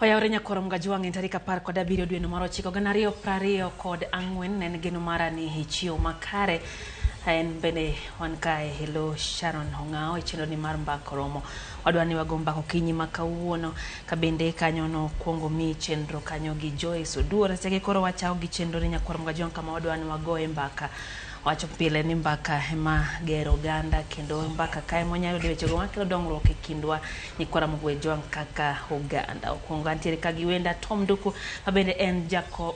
Oyawre nyakoro Mgajwang' en tarik 17 dweno mar ochiko 2024. En geno mara ni ichiew makare. En bende wan kae hello Sharon Ong'ao e chenro ni mar Mbaka Oromo. Wadwa ni wago mbaka okinyi ma kawuono ka bende kanyo nokwongo mi chenro kanyo gi Joyce Oduor. Sechegi koro wachako gi chenro ni nyakwar Mgajwang' kama wadwa ni wagoye mbaka. Wacho pile ni mbaka ema gero oganda kendo mbaka kae ema wanyalo yudo wechego makelo dongruok e kindwa nyikwa Ramogi Ojwang' kaka oganda. Okwongo antiere ka gi wenda Tom Nduku ma bende en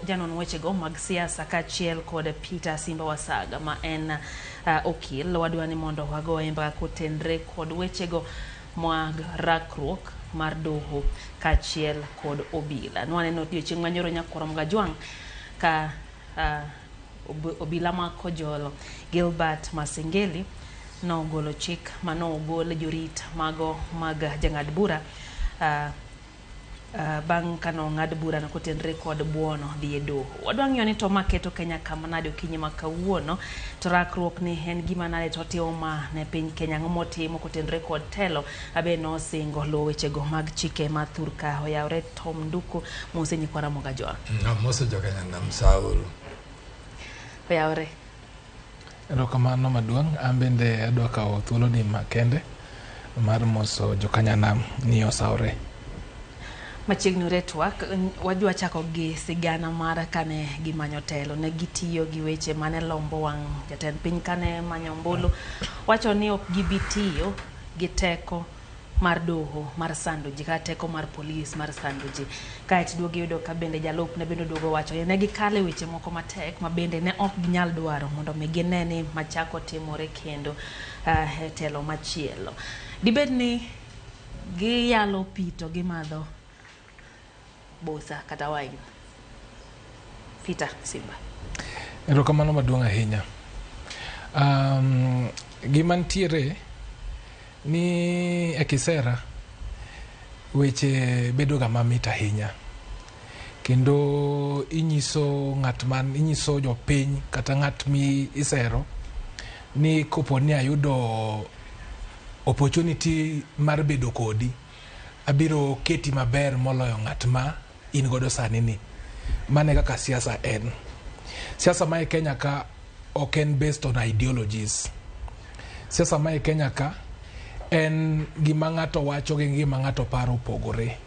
janon wechego mag siasa kaachiel kod Peter Simba Wasaga ma en okil. Wadwa ni mondo wagoye mbaka kotenre kod wechego mag rakruok mar doho kaachiel kod obila. Nwaneno odiochieng' manyoro nyakwar Ramogi Ojwang' ka obila ma Kojolo Gilbert Masengeli nogolo chik manogol jorit mago mag jang'ad bura bang' kano ng'ad bura no kotenre kod buono dhi e doho. Wadwa ng'iyo ni to ma keto Kenya kama nade okinyi ma kawuono, to rakruok ni en gima nade to otimo ma ne piny Kenya, ang'o motimo kotenre kod telo abe nosingo luwo wechego mag chike ma thurka. Oyawre Tom Nduku, mose nyikwa Ramogi Ajwang'. Amoso jokenya nam Saul. Oyawre. Erokamano maduong', an bende adwa kawo thuoloni makende mar moso jokanyanam ni osawre. Machiegni ure twak, wadwa chako gi sigana mar kane gimanyo telo. Ne gitiyo gi weche mane lombo wang' jatend piny kane manyo ombulu. Wacho ni ok gibi tiyo gi teko mar doho mar sando ji kata teko mar polis mar sando ji. Kaeto iduogo iyudo ka bende jalupne bende oduogo wacho ni ne gikalo e weche moko matek ma bende ne ok ginyal dwaro mondo mi gine ni machako timore kendo e telo machielo. Dibed ni giyalo pi to gimadho bosa kata wine. Peter Simba. Erokamano maduong' ahinya. Gima nitiere ni e kisera weche bedo ga mamit ahinya kendo inyiso ng'at man inyiso jopiny kata ng'at mi isero ni kopo ni ayudo opportunity mar bedo kodi abiro keti maber moloyo ng'at ma in godo sani ni. Mano e kaka siasa en. Siasa ma e Kenya ka ok en based on ideologies. Siasa ma e Kenya ka en gima ng'ato wacho gi gima ng'ato paro opogore.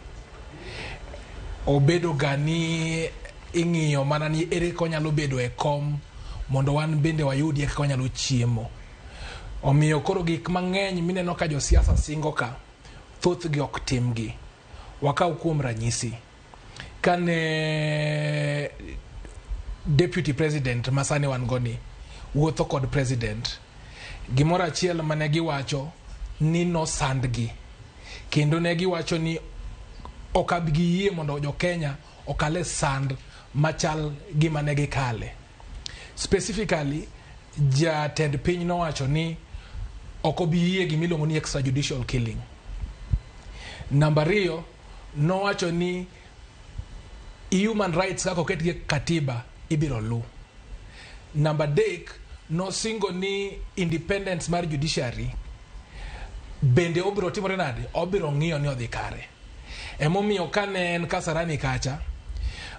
Obedo ga ni ing'iyo mana ni ere kaka onyalo bedo e kom mondo wan bende wayudie kaka wanyalo chiemo. Omiyo koro gik mang'eny mineno ka josiasa singo ka, thothgi ok timgi. Wakaw kuom ranyisi, kane deputy president masani wan go ni wuotho kod president, gimoro achiel mane giwacho ni nosandgi kendo ne giwacho ni ok abi giyie mondo jo Kenya okal e sand machal gima ne gikale. Specifically, jatend piny nowacho ni ok obi yie gima iluongo ni extrajudicial killing. Namba ariyo, nowacho ni human rights kaka oketgi e katiba ibiro luw. Namba adek, nosingo ni independence mar judiciary bende obiro timore nade? Obiro ng'iyo ni odhi kare. Emomiyo kane en Kasarani kacha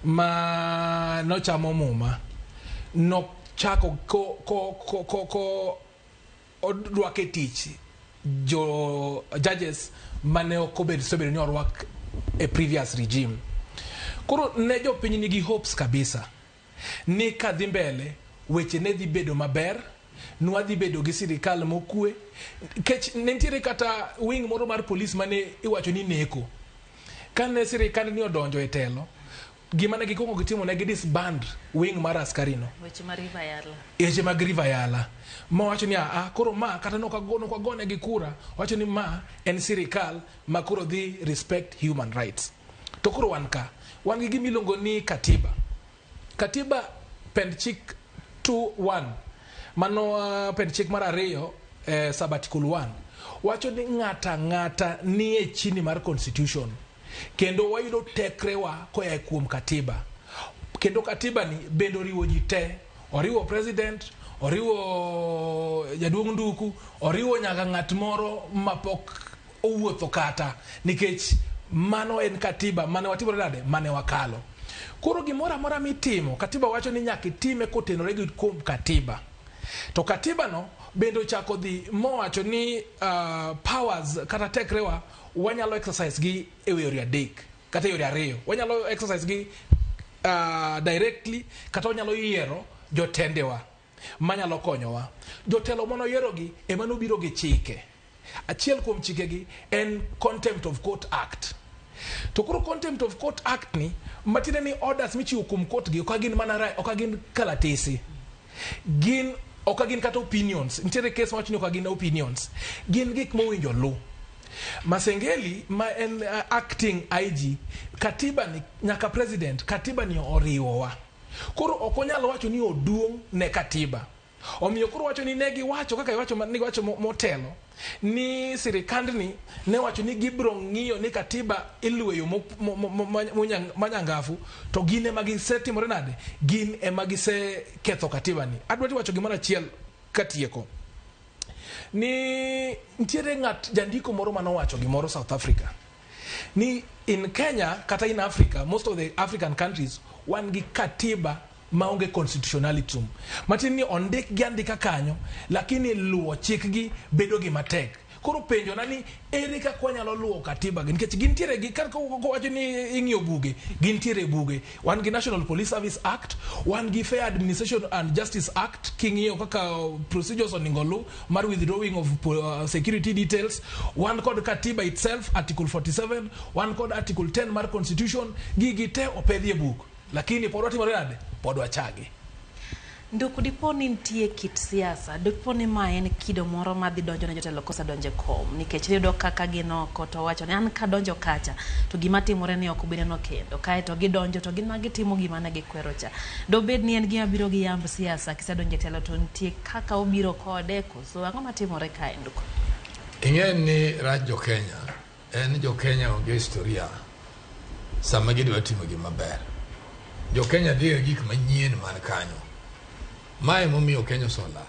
ma nochamo muma, nochako ko, ko, ko, ko, ko odwake tich jo judges mane ok obedo osebedo ni orwak e previous regime. Koro ne jopiny nigi hopes kabisa ni kadhi mbele weche ne dhi bedo maber, nwadhi bedo gi sirikal mokwe, kech ne nitiere kata wing moro mar polis mane iwacho ni neko. Kane sirikand ni odonjo e telo, gima ne gikwongo gitimo ne gi disband wing mar askari no. Weche mag River Yala. Weche mag River Yala. Ma wacho ni a koro ma kata nokagone gi kura, wacho ni ma en sirikal ma koro dhi respect human rights. To koro wan ka, wan gi gima iluongo ni katiba. Katiba pend chik 2.1, mano pend chik mar ariyo sub article 1, wacho ni ng'ata ng'ata nie chini mar constitution. Kendo wayudo tekrewa koa kuom katiba. Kendo katiba ni bende oriwo ji te. Oriwo president, oriwo jaduong' Nduku, oriwo nyaka ng'at moro mapok owuotho kata nikech mano en katiba mane watimore nade mane wakalo. Koro gimoro amora mitimo, katiba wacho ni nyaka itime kotenore gi kuom katiba. To katiba no bende ochako dhi mowacho ni powers kata tekrewa wanyalo exercise gi e yore adek kata e yore ariyo. Wanyalo exercise gi directly kata wanyalo yiero jotendewa manyalo konyowa. Jotelo manoyierogi ema nobiro gi chike. Achiel kuom chikegi en Contempt of Court Act. To koro Contempt of Court Act ni matiende ni orders michiwo kuom court gi ok gin mana ok gin kalatese. Gin ok gin kata opinions. Nitiere case mawacho ni ok gin opinions. Gin gik mowinjo lu. Masengeli ma en acting IG, katiba ni nyaka president, katiba ni oriwowa. Koro ok onyal wacho ni oduong' ne katiba. Omiyo koro wacho ni ne giwacho kaka iwacho ne giwacho motelo ni sirikandni ne wacho ni gibiro ng'iyo ni katiba iluwo yo manyangafu to gin ema gisetimore nade, gin ema giseketho katiba ni. Adwa wacho gimoro achiel katieko ni nitiere ng'at jandiko moro manowacho gimoro South Africa ni in Kenya kata in Africa, most of the African countries wan gi katiba maonge constitutionalism, matiende ni ondik gi andika kanyo lakini luwo chikgi bedo gima tek. Koro penjo na ni ere kaka wanyalo luwo katiba gi nikech gintiere gi kar kowacho ni ing'iyo buge, gintiere buge. Wan gi National Police Service Act, wan gi Fair Administration and Justice Act, king'iyo kaka procedures onego lu mar withdrawing of security details. Wan kod katiba itself, Article 47, wan kod Article 10 mar Constitution. Gigi te opedhi e buk, lakini pod watimore nade, pod wachagi. Nduku, dipo ni nitie kit siasa, dipo ni ma en kido moro madhi donjo ne jotelo kosedonjo e kom, nikech iyudo kaka gin oko to wacho ni an kadonjo kacha to gima timore ni ok obi neno kendo, kaeto gidonjo to gin ma gitimo gima ne gikwero cha. Dobed ni en gima biro gi yamb siasa, kisedonjo e telo to nitie kaka obiro kode, koso ang'o matimore kae, Nduku? Ing'e ni rach jo Kenya en jo Kenya onge historia sama gidwa timo gima ber. Jo Kenya dhi e gik manyien man kanyo. Mae momiyo Kenya osolal.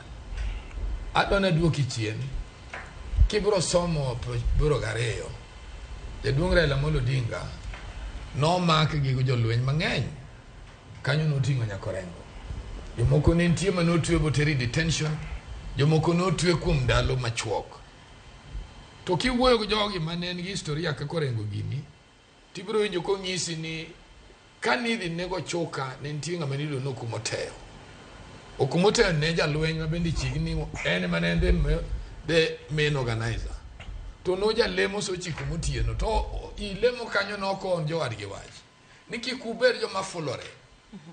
Adwa naduoki chien. Kibiro somo 82, jaduong' Raila Amolo Odinga nomak gi jolweny mang'eny. Kanyo noting'o nyaka Orengo. Jomoko ne nitie manotwe boteri detention, jomoko notwe kuom ndalo machuok. To kiwuoyo gi jogi mane nigi historia kaka Orengo gini, tibiro winjo kong'isi ni kanidhi nego Chuka ne nitie ng'ama niluongo ni Okumo Teo. Okumo Teo ne jalweny ma bende chiegni en ema ne en the main organizer. To nojalemo sa 9 motieno to ilemo kanyo nokon jowadgi wach ni kik ubed joma fulore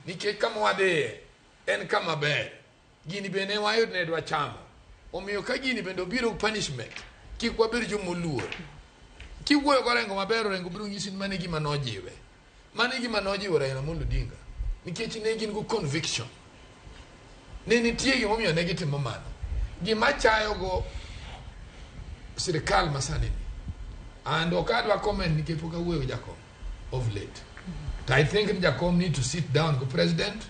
nikech kama wadhiye en kama ber. Gini bende wayud ne dwa chamo. Omiyo ka gini bende obiro punishment, kik wabed joma oluor. Kiwuoyo go Orengo maber, Orengo biro nyisi ni mano e gima nojiwe. Mano e gima nojiwo Raila Amolo Odinga. Nikech ne gin go conviction. Ne nitie gimomiyo ne gitimo mano. Gima chayogo sirikal masani ni, and ok adwa comment nikech pok awuoyo gi Jakom of late. To I think ni Jakom need to sit down go president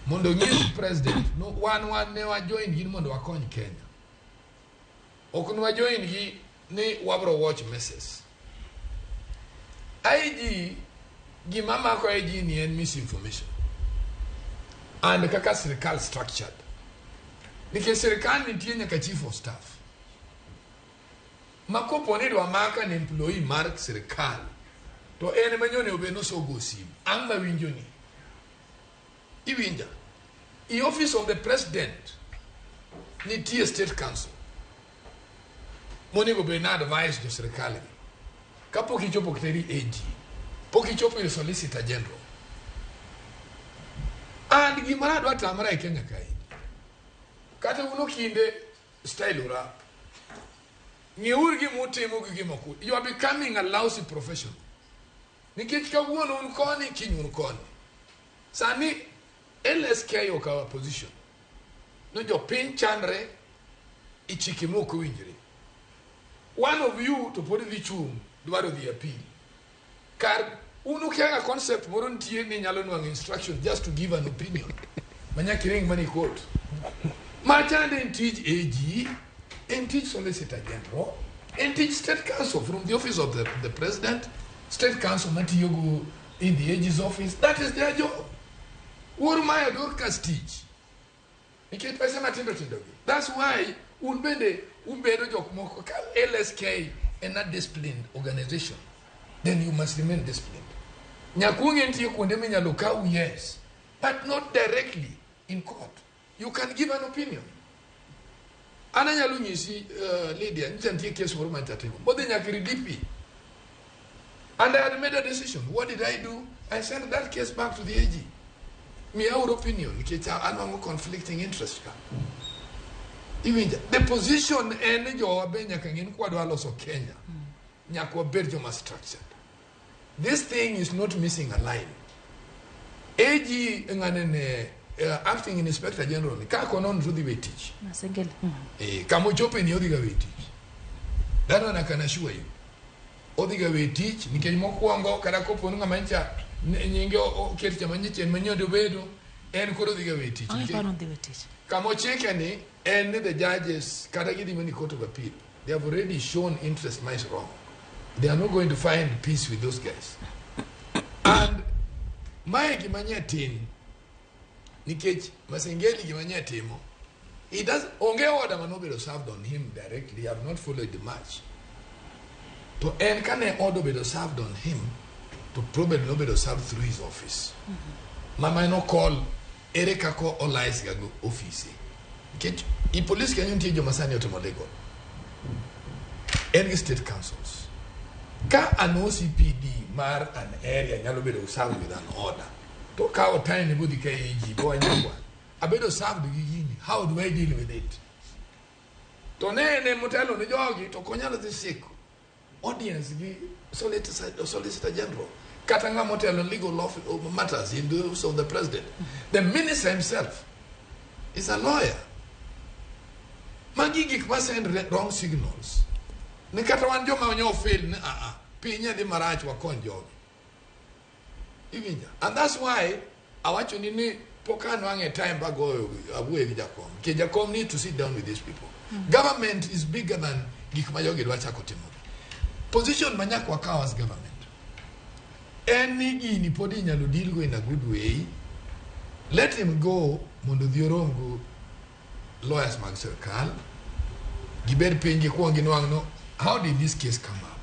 mondo onyis president no wan ne wa join gi mondo wakony Kenya. Ok ne wa join gi ni wabro watch messes. IG, gima mako IG ni en misinformation. And kaka sirikal structured. Nikech sirikal nitie nyaka chief of staff. Ma kopo ni idwa maka ni employee mar sirikal, to en ema nyonego bed ni osogo simu. Ang' mawinjo ni. Iwinja. I office of the president nitie state council monego bed ni advise jo sirikal gi. Kapok ichopo kiteri AG, pok ichopo ir solicitor general. And gimoro adwa tamra e Kenya kae. Kata un okinde style urap. Ng'iuru gima utimo gi gima ok. You are becoming a lousy professional. Nikech kawuono un koni, kiny un koni. Sani LSK okawo position. No jopiny chandre e chike mok owinjore. One of you to pod dhi chung' dwaro dhi appeal. Kar un ukia concept moro nitie ni nyalo nwang'o instruction just to give an opinion. Manyaka iring mana e court. Machande en tij AG, en tij solicitor general, En tich State Council from the office of the president, State Council matiyo go in the AG's office, that is their job. Wuor mayo Dorcas tich. Nikech pesa matindo tindo gi. That's why un bende ubedo jok moko ka LSK en a disciplined organization, then you must remain disciplined. Nyaka ung'e nitie kuonde minyalo kaw, yes, but not directly in court. You can give an opinion. An anyalo nyisi, Lydia, nyicha nitie case moro mancha timo. Modhi nyaka ir DP. And I had made a decision. What did I do? I sent that case back to the AG. Miyauru opinion nikech anwang'o conflicting interest ka. Iwinja? The position en ni jowa be nyaka ng'e ni kwadwa loso Kenya, nyaka wabed joma structured. This thing is not missing a line. AG ng'ane ne acting inspector general ni ka konon to dhi we tich. Masengeli. Kama ochope ni odhi ga we tich. That one I can assure you. Odhi ga we tich nikech mokwongo kata kopo ni ng'ama ncha nyinge oket chama nyachien manyodo obedo en koro odhi ga we tich. Ang'e Nikech paro dhi we tich. kama ochike ni en ni the judges kata gidhi mani court of appeal, they have already shown interest ma is wrong. They are not going to find peace with those guys. And mae gima nye tin nikech Masengeli gima nye timo, he does onge order manobedo served on him directly. I have not followed the match. To en kane order obedo served on him, to probably nobedo served through his office. Mama no call ere kaka olais ga go office. Nikech i police kanyo nitie joma sani otimo legal. En gi state councils. Ka an OCPD mar an area nyalo bedo served with an order, to kawo time bodhi ka AG bo wanyakwa. Abedo served gi gini, how do I deal with it? To ne en motelo ne jogi to ok onyal dhi siko audience gi solicitor general kata ng'ama otelo legal matters in the office of the president. The minister himself is a lawyer. Magi gik ma send wrong signals. Ni kata wan joma onyo fail ni a piny dhi marach wakony jogi. Iwinja? And that's why awacho ni pok anwang'e time bagoyo awuoyo gi jakom. Nikech jakom need to sit down with these people. Government is bigger than gik ma jogi dwa chako timo. Position ma nyaka wakaw as government en ni gini pod inyalo deal go in a good way. Let him go mondo odhi orom go lawyers mag sirkal, gibed piny gikuong ginwang' no how did this case come up?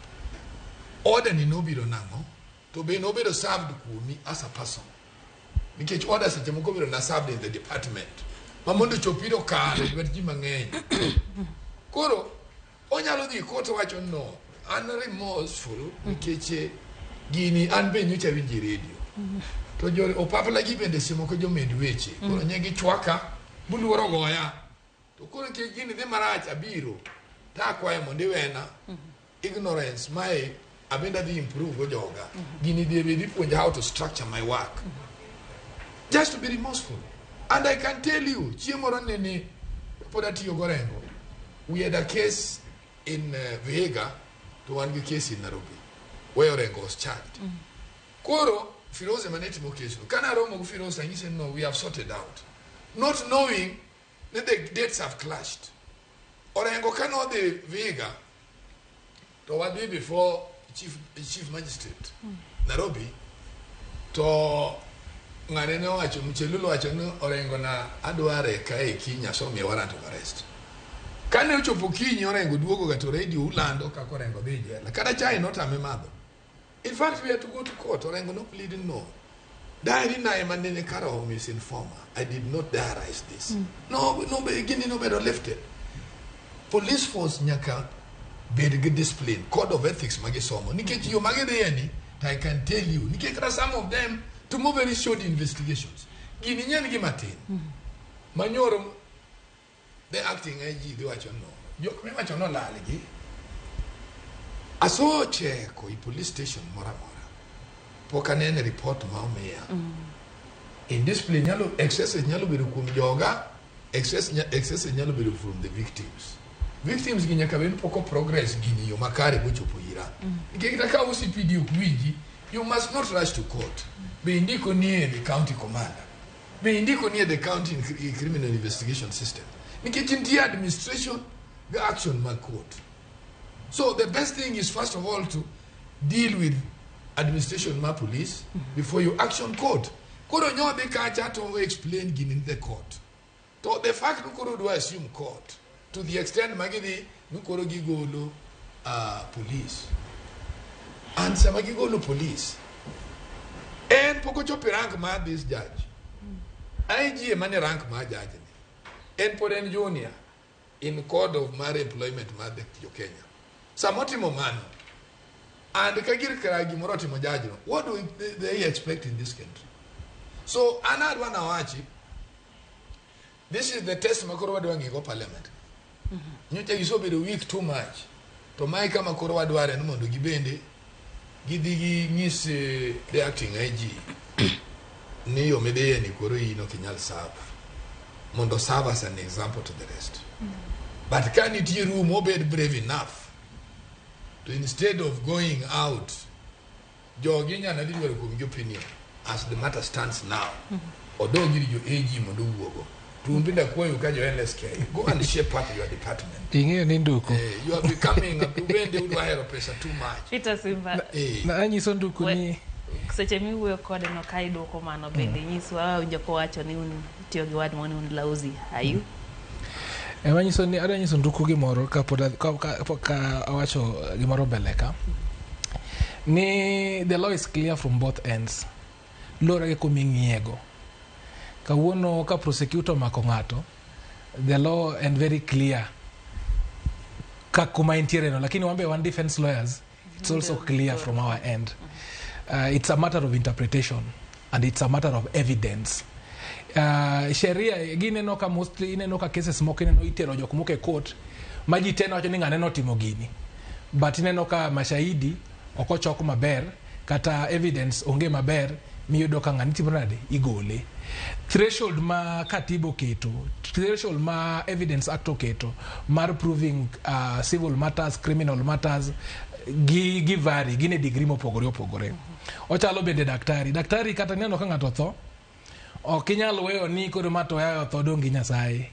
Order ni nobiro nang'o? To be nobedo served kuomi as a person. Nikech order seche moko bedo na served in the department. Ma mondo chop iro kalo e lwet ji mang'eny. Koro onyalo dhi court wacho no, an remorseful nikech gini an be nyocha awinjo e radio. To jo opapla gi bende seche moko jomed weche. Koro nye gichwaka, buluoro goya. To koro nikech gini dhi marach abiro, to akwayo mondo iwena ignorance mae abende adhi improve go joga. Gini dhi be dhi puonja how to structure my work. Just to be remorseful. And I can tell you, chieng' moro nene pod atiyo gorengo. We had a case in Vihiga to wan gi case in Nairobi where Orengo was charged. Koro Firoze mane timo case no. Kana romo gi Firoze anyise no, we have sorted out. Not knowing that the dates have clashed. Orengo kano dhi Vihiga to wadhi before chief magistrate Nairobi to ng'ane ne owacho Mchelulu owacho ni Orengo na adware kae kiny asomiye warrant of arrest. Kane ochopo kinyi Orengo duogo ga to radio ulando kaka Orengo dhi jela. Kata chai notame madho. In fact, we had to go to court. Orengo no pleading no. Diary na ema nene kara misinformer. I did not diarize this. No, gini no bedo lifted. Police force nyaka bed gi discipline, code of ethics magisomo. Nikech yo magidhiye ni, to I can tell you, nikech kata some of them timo very short investigations. Gini nyen gi matin. Manyoro, the acting IG dhi wacho no. Jok miwacho no lal gi. Asocheko i police station moro amora. Pok anene report ma omiya. Indiscipline nyalo, excesses nyalo bedo kuom joga, excesses nyalo bedo from the victims. Victims gi nyaka bed ni pok o progress gini yo makare bochopo ira. Nikech kata ka OCPD ok winji, you must not rush to court. Be indiko nie the county commander. Be indiko nie the county criminal investigation system. Nikech nitie administration gi action mag court. So the best thing is first of all to deal with administration mar police before you action court. Koro nyodhi kacha to explain gini in the court. To the fact ni koro dwa assume court to the extent ma gidhi ni koro gigolo police. And sama gigolo police, en pok ochopo e rank mar this judge. IG ema ni rank mar judge ni. En pod en junior in code of mar employment mar the jo Kenya. Sama otimo mano, and ka gir kara gimoro otimo judge no, what do they expect in this country? So an adwa nawachi, this is the test ma koro wadwa ng'igo parliament. Nyocha gisebedo weak too much. To mae kama koro wadware ni mondo gibende gidhi ginyis the acting IG ni yo midhiye ni koro in ok inyal serve. Mondo serve as an example to the rest. But ka nitie room obed brave enough to instead of going out, jogi inyalo dhi dwaro kuomgi opinion as the matter stands now. Odog ir jo AG mondo owuogo. To un bende akwayo ka jo LSK, go and shape up your department. Ing'eyo ni Nduku. You are becoming, ubende udwa hero pesa too much. Peter Simba. Na anyiso Nduku ni seche miwuoyo kode no ka idwoko mano bende nyiswa awinjo kowacho ni un tiyo gi word moro ni un lousy. Are you? Ema nyiso ni adwa nyiso Nduku gimoro kapod ka awacho gimoro mbele ka. Ni the law is clear from both ends. Luwore gi kuma ing'iyego. Kawuono ka prosecutor omako ng'ato, the law en very clear ka kuma entiere no, lakini wan be wan defense lawyers, it's also clear from our end. It's a matter of interpretation and it's a matter of evidence. Sheria gineno ka mostly ineno ka cases moko ineno itero jok moko e court ma ji te wacho ni ng'ane notimo gini, but ineno ka mashahidi ok ochok maber kata evidence onge maber miyudo ka ng'ani timo nade igole. Threshold ma katiba oketo, threshold ma Evidence Act oketo mar proving civil matters, criminal matters gi vary, gin e degree mopogore opogore. Ochalo bende daktari. Daktari kata ineno ka ng'ato otho, ok inyal weyo ni koro ma to oyayo otho dong' gi Nyasaye.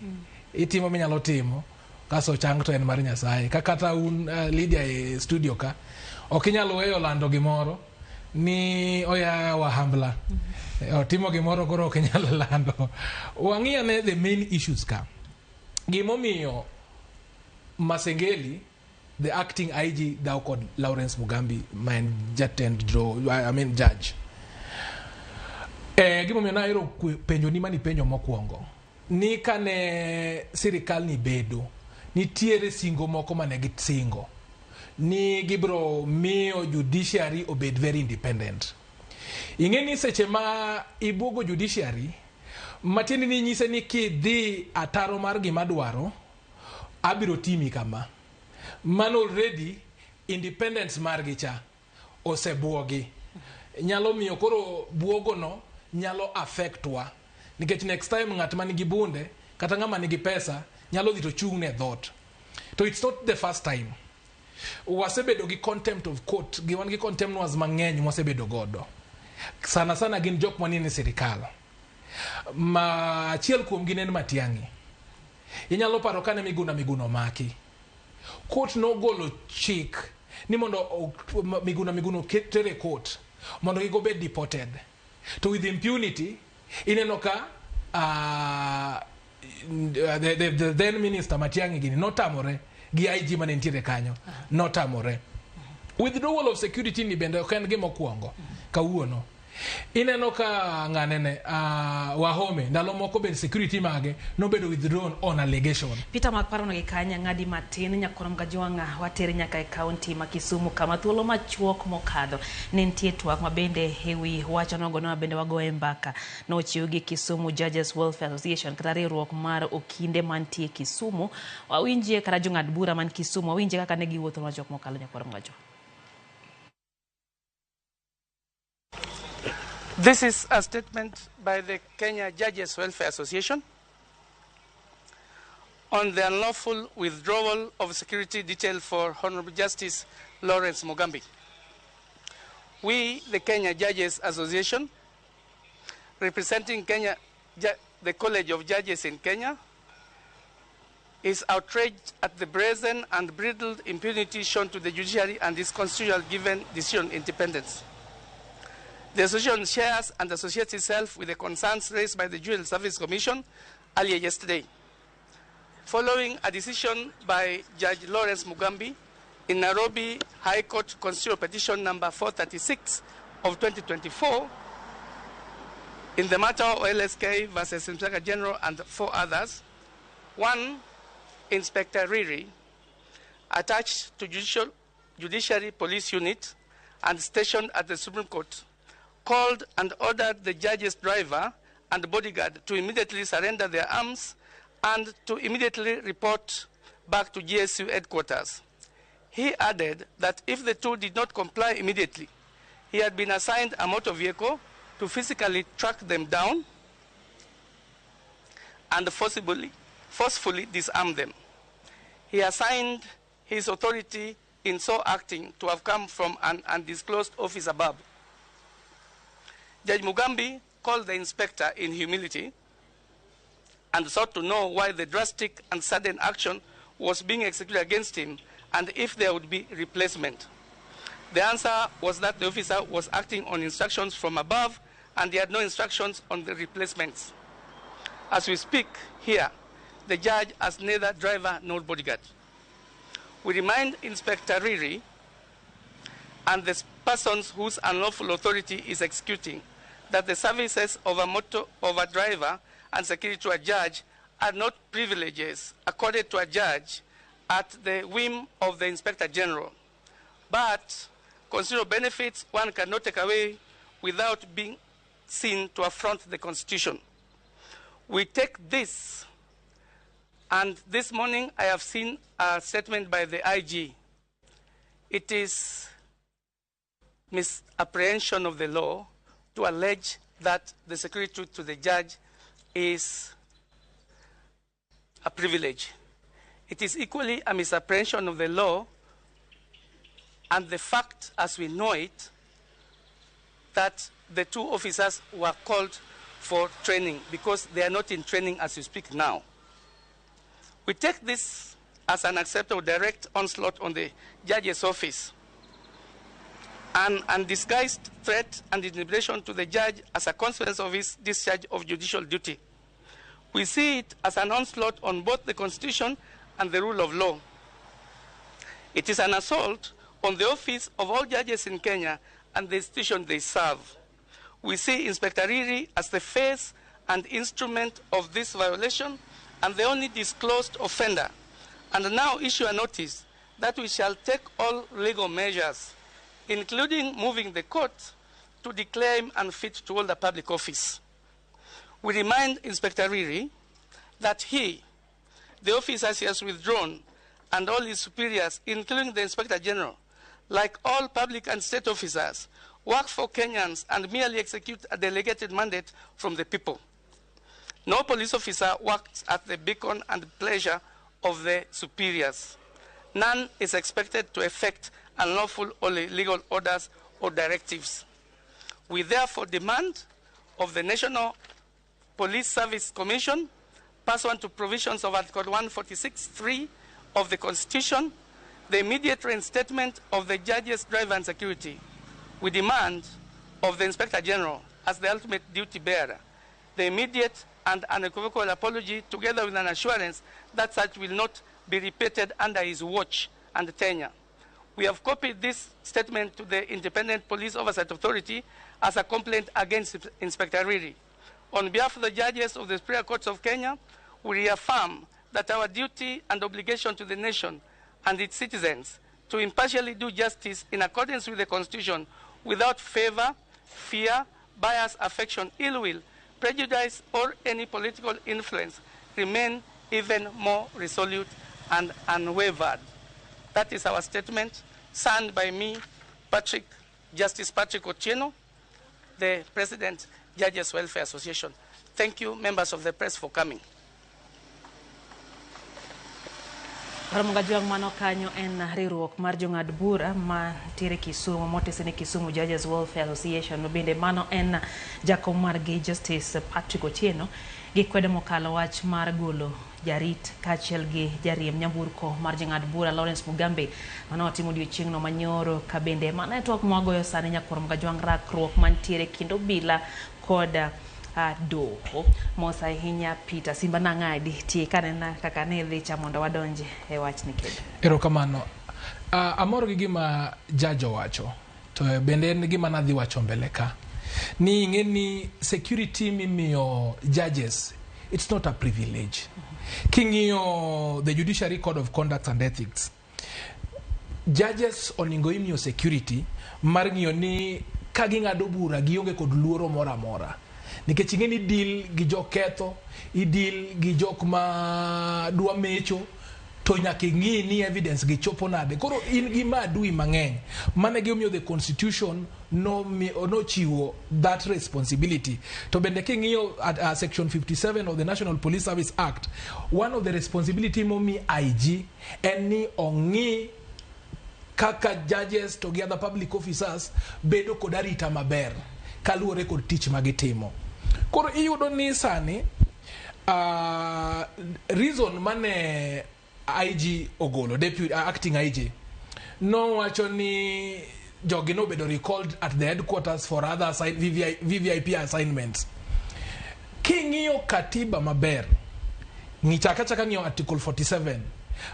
Itimo minyalo timo, kaso chang to en mar Nyasaye. Ka kata un Lydia e studio ka, ok inyal weyo lando gimoro ni oya wahambla. Otimo gimoro koro ok inyal lando. Wang'i ane the main issues ka. Gimomiyo Masengeli, the acting IG, dhaw kod Lawrence Mugambi ma en jatend I mean judge. Gimomiyo nahero penjo ni mani penjo mokwongo ni kane sirikal ni bedo nitiere singo moko mane gisingo ni gibro miyo judiciary obed very independent. Ing'e ni seche ma ibuogo judiciary, matiende ni nyise ni kidhi ataro mar gima dwaro, abiro timi kama. Mano already independence margi cha osebuogi. Nyalo miyo koro buogono nyalo affect wa. Nikech next time ng'at man gi bunde kata ng'ama nigi pesa nyalo dhi to chung' ne dhot. To it's not the first time. Wasebedo gi contempt of court, gi wan gi contemners mang'eny mwasebedo godo. Sana sana gin jok manie sirikal. Ma achiel kuom gi ne en Matiang'i. Inyalo paro kane Miguna Miguna omaki. Court nogolo chik ni mondo Miguna Miguna oter e court mondo kik obed deported. To with impunity, ineno ka the then minister Matiang'i gini notamore gi IG mane nitiere kanyo notamore. Withdrawal of security ni bende ok en gima okwongo kawuono. Ineno ka ng'anene Wahome ndalo moko bende security mage nobedo withdrawn on allegation. Peter mak paro gi kanya ng'adi matin nyakorom Kajwang' watere nyaka e kaunti ma Kisumu kama thuolo machuok mokadho ne nitie twak ma bende ewi wach onogo no bende wagoye mbaka nochiw gi Kisumu Judges Welfare Association kata riwruok mar okinde mantie Kisumu. Wawinjie kata jong'ad bura man Kisumu, wawinjie kaka ne giwuotho machuok mokalo nyakorom Kajwang'. This is a statement by the Kenya Judges Welfare Association on the unlawful withdrawal of security detail for Honorable Justice Lawrence Mugambi. We, the Kenya Judges Association, representing Kenya, the College of Judges in Kenya, is outraged at the brazen and bridled impunity shown to the judiciary and its constitutional given decision independence. The association shares and associates itself with the concerns raised by the Judicial Service Commission earlier yesterday. Following a decision by Judge Lawrence Mugambi in Nairobi High Court Constitutional Petition number 436 of 2024, in the matter of LSK versus Inspector General and 4 others, 1 Inspector Riri, attached to Judiciary Police Unit and stationed at the Supreme Court, called and ordered the judge's driver and bodyguard to immediately surrender their arms and to immediately report back to GSU headquarters. He added that if the two did not comply immediately, he had been assigned a motor vehicle to physically track them down and forcefully disarm them. He assigned his authority in so acting to have come from an undisclosed office above. Judge Mugambi called the inspector in humility and sought to know why the drastic and sudden action was being executed against him and if there would be replacement. The answer was that the officer was acting on instructions from above and he had no instructions on the replacements. As we speak here, the judge has neither driver nor bodyguard. We remind Inspector Riri and the persons whose unlawful authority is executing that the services of a driver and security to a judge are not privileges accorded to a judge at the whim of the Inspector General, but considerable benefits one cannot take away without being seen to affront the Constitution. We take this, and this morning I have seen a statement by the IG. It is misapprehension of the law to allege that the security to the judge is a privilege. It is equally a misapprehension of the law and the fact as we know it that the two officers were called for training because they are not in training as you speak now. We take this as an acceptable direct onslaught on the judge's office, an undisguised threat and intimidation to the judge as a consequence of his discharge of judicial duty. We see it as an onslaught on both the Constitution and the rule of law. It is an assault on the office of all judges in Kenya and the institution they serve. We see Inspector Riri as the face and instrument of this violation and the only disclosed offender, and now issue a notice that we shall take all legal measures, including moving the court to declare him unfit to hold a public office. We remind Inspector Riri that he, the officers he has withdrawn, and all his superiors, including the Inspector General, like all public and state officers, work for Kenyans and merely execute a delegated mandate from the people. No police officer works at the beacon and pleasure of the superiors. None is expected to effect unlawful or illegal orders or directives. We therefore demand of the National Police Service Commission, pursuant to provisions of Article 146(3) of the Constitution, the immediate reinstatement of the judge's driver and security. We demand of the Inspector General, as the ultimate duty bearer, the immediate and unequivocal apology, together with an assurance that such will not be repeated under his watch and tenure. We have copied this statement to the Independent Police Oversight Authority as a complaint against Inspector Riri. On behalf of the judges of the Superior Courts of Kenya, we reaffirm that our duty and obligation to the nation and its citizens to impartially do justice in accordance with the Constitution without favor, fear, bias, affection, ill will, prejudice, or any political influence remain even more resolute and unwavered. That is our statement, signed by me, Justice Patrick Otieno, the President, Judges Welfare Association. Thank you, members of the press, for coming. Ramogi Jwang' mano kanyo en riwruok mar jong'ad bura mantiere Kisumu motese ni Kisumu Judges Welfare Association. Bende mano en jakom margi Justice Patrick Otieno gikwedo mokalo wach mar golo jarit kaachiel gi jariemb nyamburko mar jang'ad bura Lawrence Mugambi mane otimo odiochieng'no manyoro. Ka bende mano e twak mwagoyo sani nyakwar Ramogi Jwang' rakruok mantiere kind obila kod doho. Mos ahinya Peter Simba nang'adi tie kanena kaka ne idhi cha mondo wadonje e wachni kendo. Erokamano. Amor gi gima judge owacho to bende en gima nadhi wacho mbele ka ni ing'e ni security mimiyo judges, it's not a privilege. King'iyo the Judiciary Code of Conduct and Ethics, judges oningo imiyo security mar ng'iyo ni ka ging'ado bura gionge kod luoro moro amora, nikech ing'e ni deal gi joketho, i-deal gi jok ma dwa mecho, to nyaka ing'i ni evidence gi chopo nade. Koro in gi maadui mang'eny. Mano e gimomiyo the constitution nochiwo that responsibility. To bende king'iyo at section 57 of the National Police Service Act, one of the responsibility momi IG en ni ong'i kaka judges to gi other public officers bedo kod arita maber kaluwore kod tich magitimo. Koro iyudo ni sani reason mane IG ogolo, deputy, acting IG nowacho ni jogi nobedo recalled at the headquarters for other VVI, VVIP assignments. King'iyo katiba maber, ng'i chaka chaka ng'iyo article 47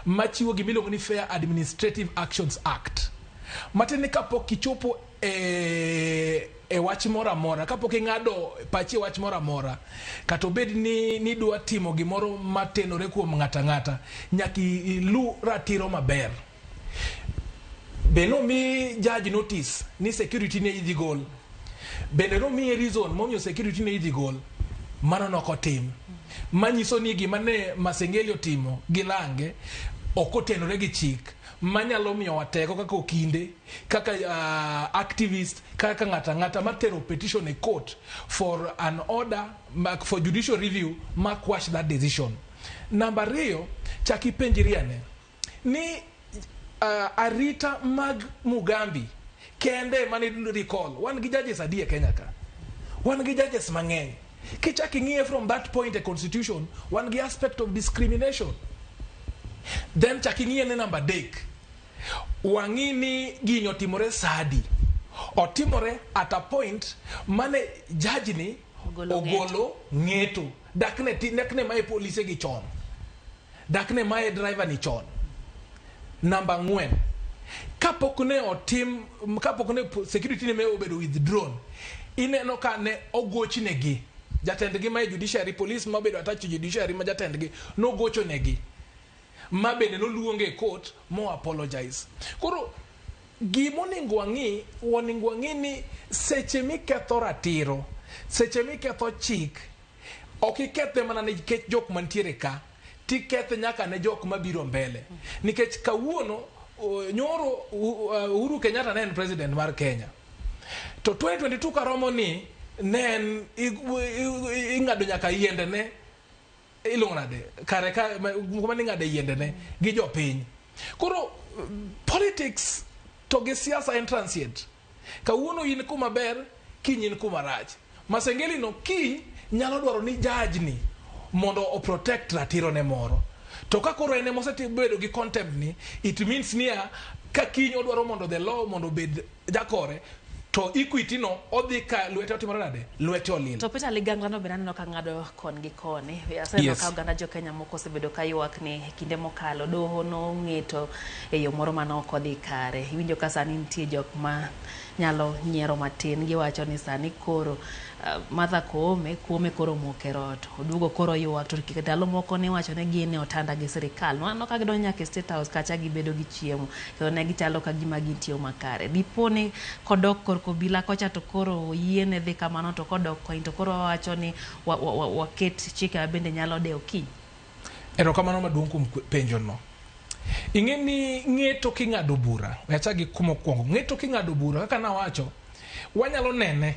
machiwo gimiluongo ni Fair Administrative Actions Act, matiende ni kapok ichopo e wach moro amora, kapok ing'ado pachi e wach moro amora, kata obed ni nidwa timo gimoro matenore kuom ng'ato ang'ata, nyaka ilu ratiro maber. Be nomi judge notice ni security ne idhi gol? Bende nomiye reason momiyo security ne idhi gol? Mano nokotim. Manyiso ni gima ne Masengeli otimo gi lange ok otenore gi chik manyalo miyowa teko kaka okinde, kaka activist, kaka ng'ato ang'ata matero petition e court for an order for judicial review ma quash that decision. Namba ariyo, chak ipenjri ane ni arita mag Mugambi kende mane recall. Wan gi judges adi e Kenya ka? Wan gi judges mang'eny. Kichak ing'iye from that point e constitution, wan gi aspect of discrimination. Then chak ing'iye ne namba adek, wang'i ni gini otimore sadi. Otimore at a point mane judge ni ogolo. Ogolo ng'eto. Dakne mae polise gi chon, dakne mae driver ni chon. Namba ang'wen, kapok ne otim, kapok ne security ne obedo withdrawn, ineno ka ne ogochnegi jatendgi ma e judiciary police ma obedo attached to judiciary, ma jatendgi nogochonegi ma bende noluonge e court mo apologize. Koro gimonego wang'i, onego wang'i ni seche miketho ratiro, seche miketho chik, ok ikethe mana nikech jok mantiere ka, tikethe nyaka ne jok mabiro mbele, nikech kawuono nyoro Uhuru Kenyatta ne en president mar Kenya, to 2022 karomo ni ne en ing'ado nyaka yiendene, iluongo nade kare ka kuma ning'ade yiendene gi jopiny. Koro politics to gi siasa en transient. Kawuono in kuma ber, kiny in kuma rach. Masengeli no kiny nyalo dwaro ni judge ni mondo o protect ratiro ne moro, to ka koro en ema osebedo gi contempt ni, it means niya ka kiny odwaro mondo the law mondo obed jakore to equity no odhi ka lwete otimore nade, lwete olil. To Peter Ligangla no bende aneno ka ng'ado kon gi koni. Aseneno ka oganda jo Kenya moko osebedo ka ywak ni kinde mokalo doho nong'eto e yo moro mane ok odhi kare. Iwinjo ka sani nitie jok ma nyalo nyiero matin, giwacho ni sani koro Martha Koome kuome koro moke rot. Oduogo koro ywak to ndalo moko niwacho ni gin e otanda gi sirikal. Waneno ka gidonjo nyaka e State House kacha gibedo gi chiemo kendo ne gichalo ka gima gitiyo makare. Dipo ni kodok korka obila kocha to koro oyiene dhi kamano, to kodok koni to koro wawacho ni waket chike ma bende nyalo dewo kiny. Erokamano maduong' kuom penjono. Ing'e ni ng'eto king'ado bura, we achak gi kuma okwongo. Ng'eto king'ado bura, kaka nawacho, wanyalo nene,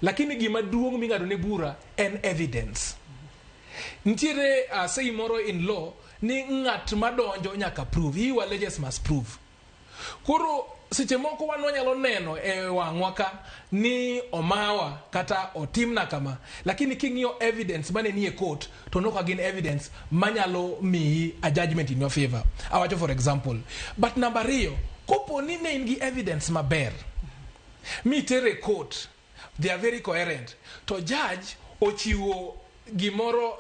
lakini gima duong' ming'ado ne bura en evidence. Nitiere sei moro in law ni ng'at madonjo nyaka prove. He who alleges must prove. Koro seche moko wan wanyalo neno e wang'wa ka ni omawa kata otimna kama, lakini king'iyo evidence mane nie court to noka gin evidence manyalo miyi a judgment in your favor. Awacho for example. But namba ariyo, kopo ni ne in gi evidence maber mitere court, they are very coherent, to judge ochiwo gimoro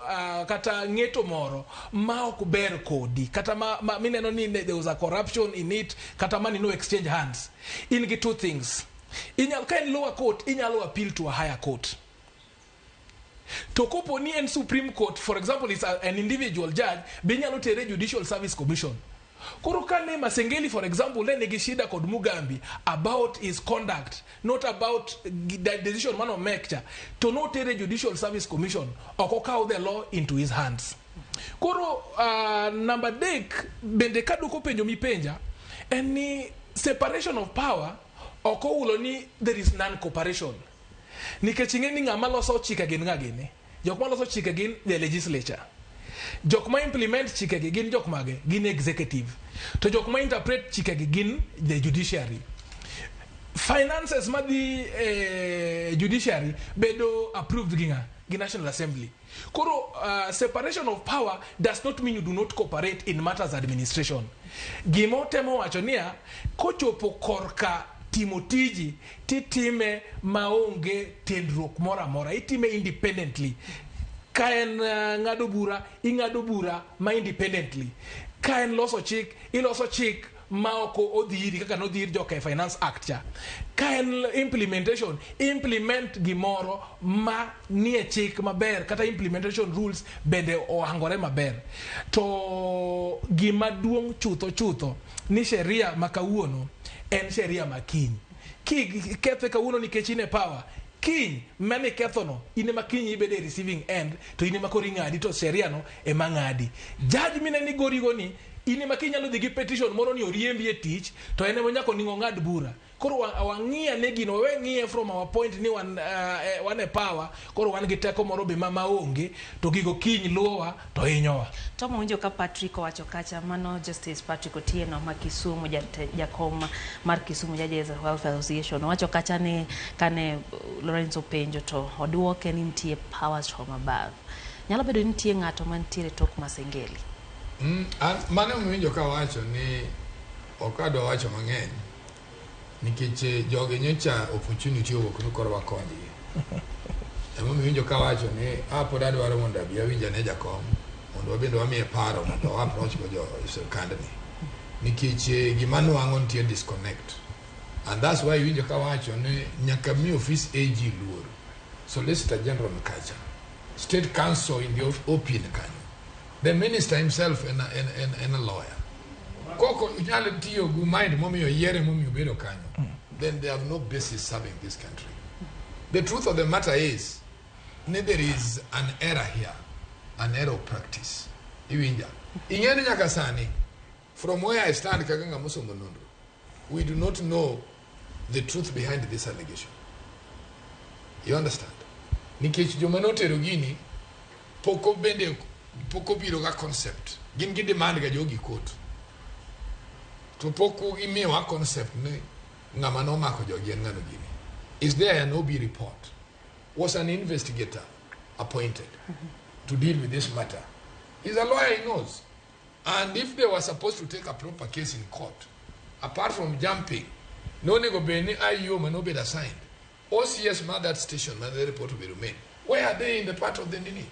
kata ng'eto moro ma ok ber kodi, kata ma mineno ni there was a corruption in it, kata money no exchange hands, in gi two things. Inyal, ka en lower court, inyalo appeal to a higher court. To kopo ni en Supreme Court, for example, is an individual judge, be inyalo tere Judicial Service Commission. Koro kane Masengeli, for example, ne nigi shida kod Mugambi about his conduct, not about the decision mano make cha, to notere Judicial Service Commission, ok okaw the law into his hands. Koro namba adek bende kaduoko penjo mipenja en ni separation of power ok oulo ni there is non cooperation, nikech ing'e ni ng'ama loso chike gin ng'a gini? Jok maloso chike gin the legislature. Jok ma implement chikegi gin jok mage? Gin executive. To jok ma interpret chikegi gin the judiciary. Finances madhi judiciary bedo approved gi ng'a? Gi National Assembly. Koro separation of power does not mean you do not cooperate in matters administration. Gima otemo wacho niya, kochopo korka timo tiji, titime maonge tendruok moro amora, itime independently. Ka en ng'ado bura, ing'ado bura ma independently. Ka en loso chik, iloso chik ma ok odhiri kaka nodhir joka e Finance Act cha. Ka en implementation, implement gimoro ma nie chik maber, kata implementation rules bende ohangore maber. To gima duong' chutho chutho ni sheria ma kawuono en sheria ma kiny. Kikethe kawuono nikech in e power, kiny mane kethono in ema kiny ibedo e receiving end, to in ema koro ing'adi, to sheria no ema ng'adi. Judge mineni gorigo ni in ema kiny nyalo dhi gi petition moro ni oriembi e tich, to en ema nyaka oningo ng'ad bura. Koro wang'i ane gino, wawe ng'iye from our point ni wan e power, koro wan gi teko moro be ma maonge, to gigo kiny luwowa to hinyowa. Tom, owinjo ka Patrick owacho kacha, mano Justice Patrick Otieno ma Kisumu, jakom mar Kisumu Judges Welfare Association, owacho kacha ni kane Lawrence openjo to oduoke ni nitie powers from above. Nyalo bedo ni nitie ng'ato mantiere tok Masengeli. Mano miwinjo kawacho ni ok adwa wacho mang'eny nikech jogi nyocha opportunity owuok ni koro wakonygi. Emomiyo iwinjo kawacho ni pod adwaro mondo abi awinj ane jakom mondo wabende wamiye paro mondo wa approach go jo sirkandni, nikech gima nwang'o nitie disconnect, and that's why iwinjo kawacho ni nyaka mi office AG luor, Solicitor General kacha, State Council in the open kanyo, the minister himself en a lawyer. Koko nyalo tiyo gi mind momiyo yiere momiyo bedo kanyo, then they have no basis serving this country. The truth of the matter is ni there is an error here, an error of practice. Iwinja? Ing'e ni nyaka sani, from where I stand kaka ng'ama osomo nonro, we do not know the truth behind this allegation. You understand? Nikech joma notero gini pok bende pok obiro ga concept. Gin gi demand ga jogi court, to pok gimiyowa concept ni ng'ama nomako jogi en ng'ano gini. Is there an OB report? Was an investigator appointed to deal with this matter? He's a lawyer, he knows. And if they were supposed to take a proper case in court, apart from jumping, nonego bed ni IO manobed assigned, OCS ma that station ma the report will remain, where are they in the part of the nini?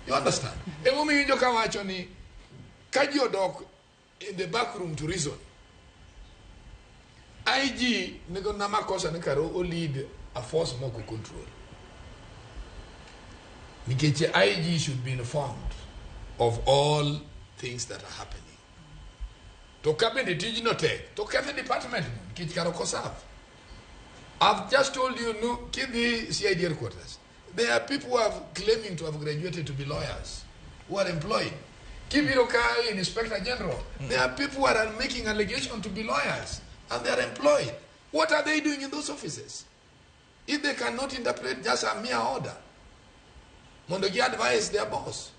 You understand? Emomiyo iwinjo kawacho ni ka ji odok in the back room to reason, IG nego na makosa ni karo o lead a force moko control, nikech IG should be informed of all things that are happening. To ka bende tijno tek, to kethe department no, nikech kar ok oserve. I've just told you, no, kidhi CID headquarters, there are people who are claiming to have graduated to be lawyers who are employed. Kibiro ka Inspector General, there are people who are making allegation to be lawyers and they are employed. What are they doing in those offices if they cannot interpret just a mere order mondo gi advise their boss?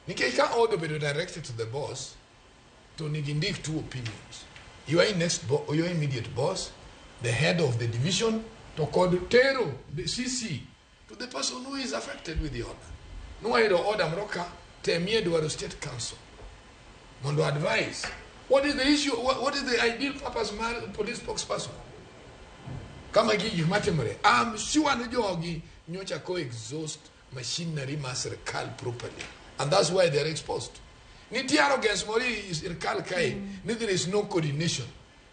Nikech ka order obedo directed to the boss, to nigi ndik two opinions. Your immediate boss, the head of the division, to kod tero the CC to the person who is affected with the order. Nwayudo order moro ka temie dwaro state council mondo advise. What is the issue? What is the ideal purpose mar police spokesperson? Kama gi gik matimore. I'm sure ni jogi nyocha ko exhaust machinery mar sirkal properly. And that's why they are exposed. Nitie arrogance moro e sirkal kae ni there is no coordination.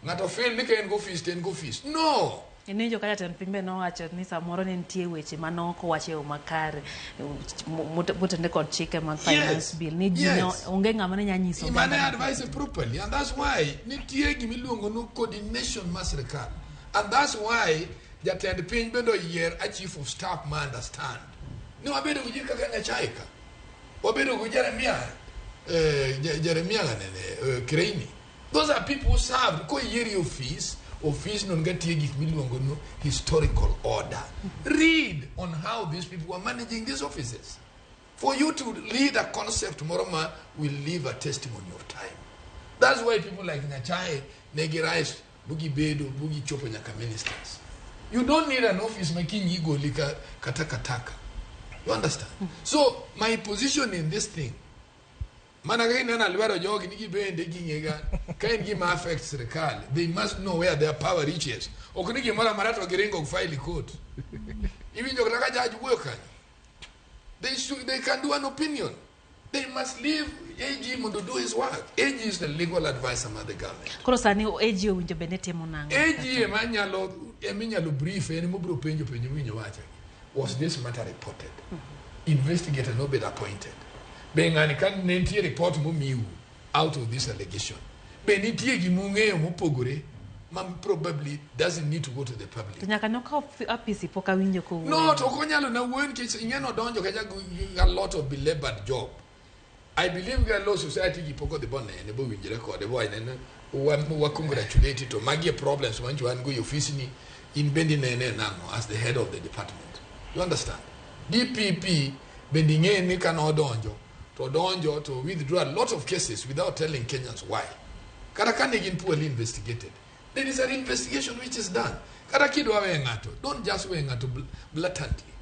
Ng'ato feel ni ka en go office to en go office. No. Iwinjo ka jatend piny be nowacho ni samoro ne nitie weche mane ok owach e yo makare motenore kod chike mag finance bill ni ji ne onge ng'ama ne nyalo nyiso Mane oganda. Advise properly, and that's why nitie gimiluongo ni coordination mar sirkal, and that's why jatend piny bende oyier a chief of staff ma understand ni wabedo gi ji kaka Nyachae ka, wabedo gi Jeremia, Jeremia nene, Kireini. Those are people who served. Koyieri office, office no nitie gik miluongo ni historical order. Read on how these people were managing these offices for you to lead a concept moro ma will leave a testimony of time. That's why people like Nyachae negi rise bugi bedo bugi chopo nyaka ministers. You don't need an office making igoli ka katakataka. You understand? So my position in this thing, mana kaka ineno alwero jogi ni gibende ging'ega ka en gima affect sirikal, they must know where their power reaches. Ok ni gimoro amora to giringo file court. Iwinjo kata ka judge wuoyo kanyo, they can do an opinion. They must leave AG mondo do his work. AG is the legal advisor mar the government. Koro sani AG owinjo bed ni timo nang'o? AG ema nyalo, ema inyalo brief, en mobiro penjo penjo winjo wacho. Was this matter reported? Investigator nobed appointed. Be ng'ani ka ne nitie report momiu out of this allegation? Be nitie gimung'eyo mopogore ma probably doesn't need to go to the public? To nyaka nokaw apisi pok awinjo kowuoyo. No, to ok onyalo na wuoyo nikech ing'e nodonjo kacha gi a lot of belabored job. I believe ga law society gi pok odhi bonene bowinjre kode bowanene wa congratulate to magi e problems mancho wan go e ofis ni in bende inene nang'o as the head of the department. You understand? DPP bende ing'e ni ka nodonjo to odonjo to withdraw a lot of cases without telling Kenyans why. Kata ka ne gin poorly investigated. There is an investigation which is done. Kata kidwa we ng'ato, don't just we ng'ato blatantly.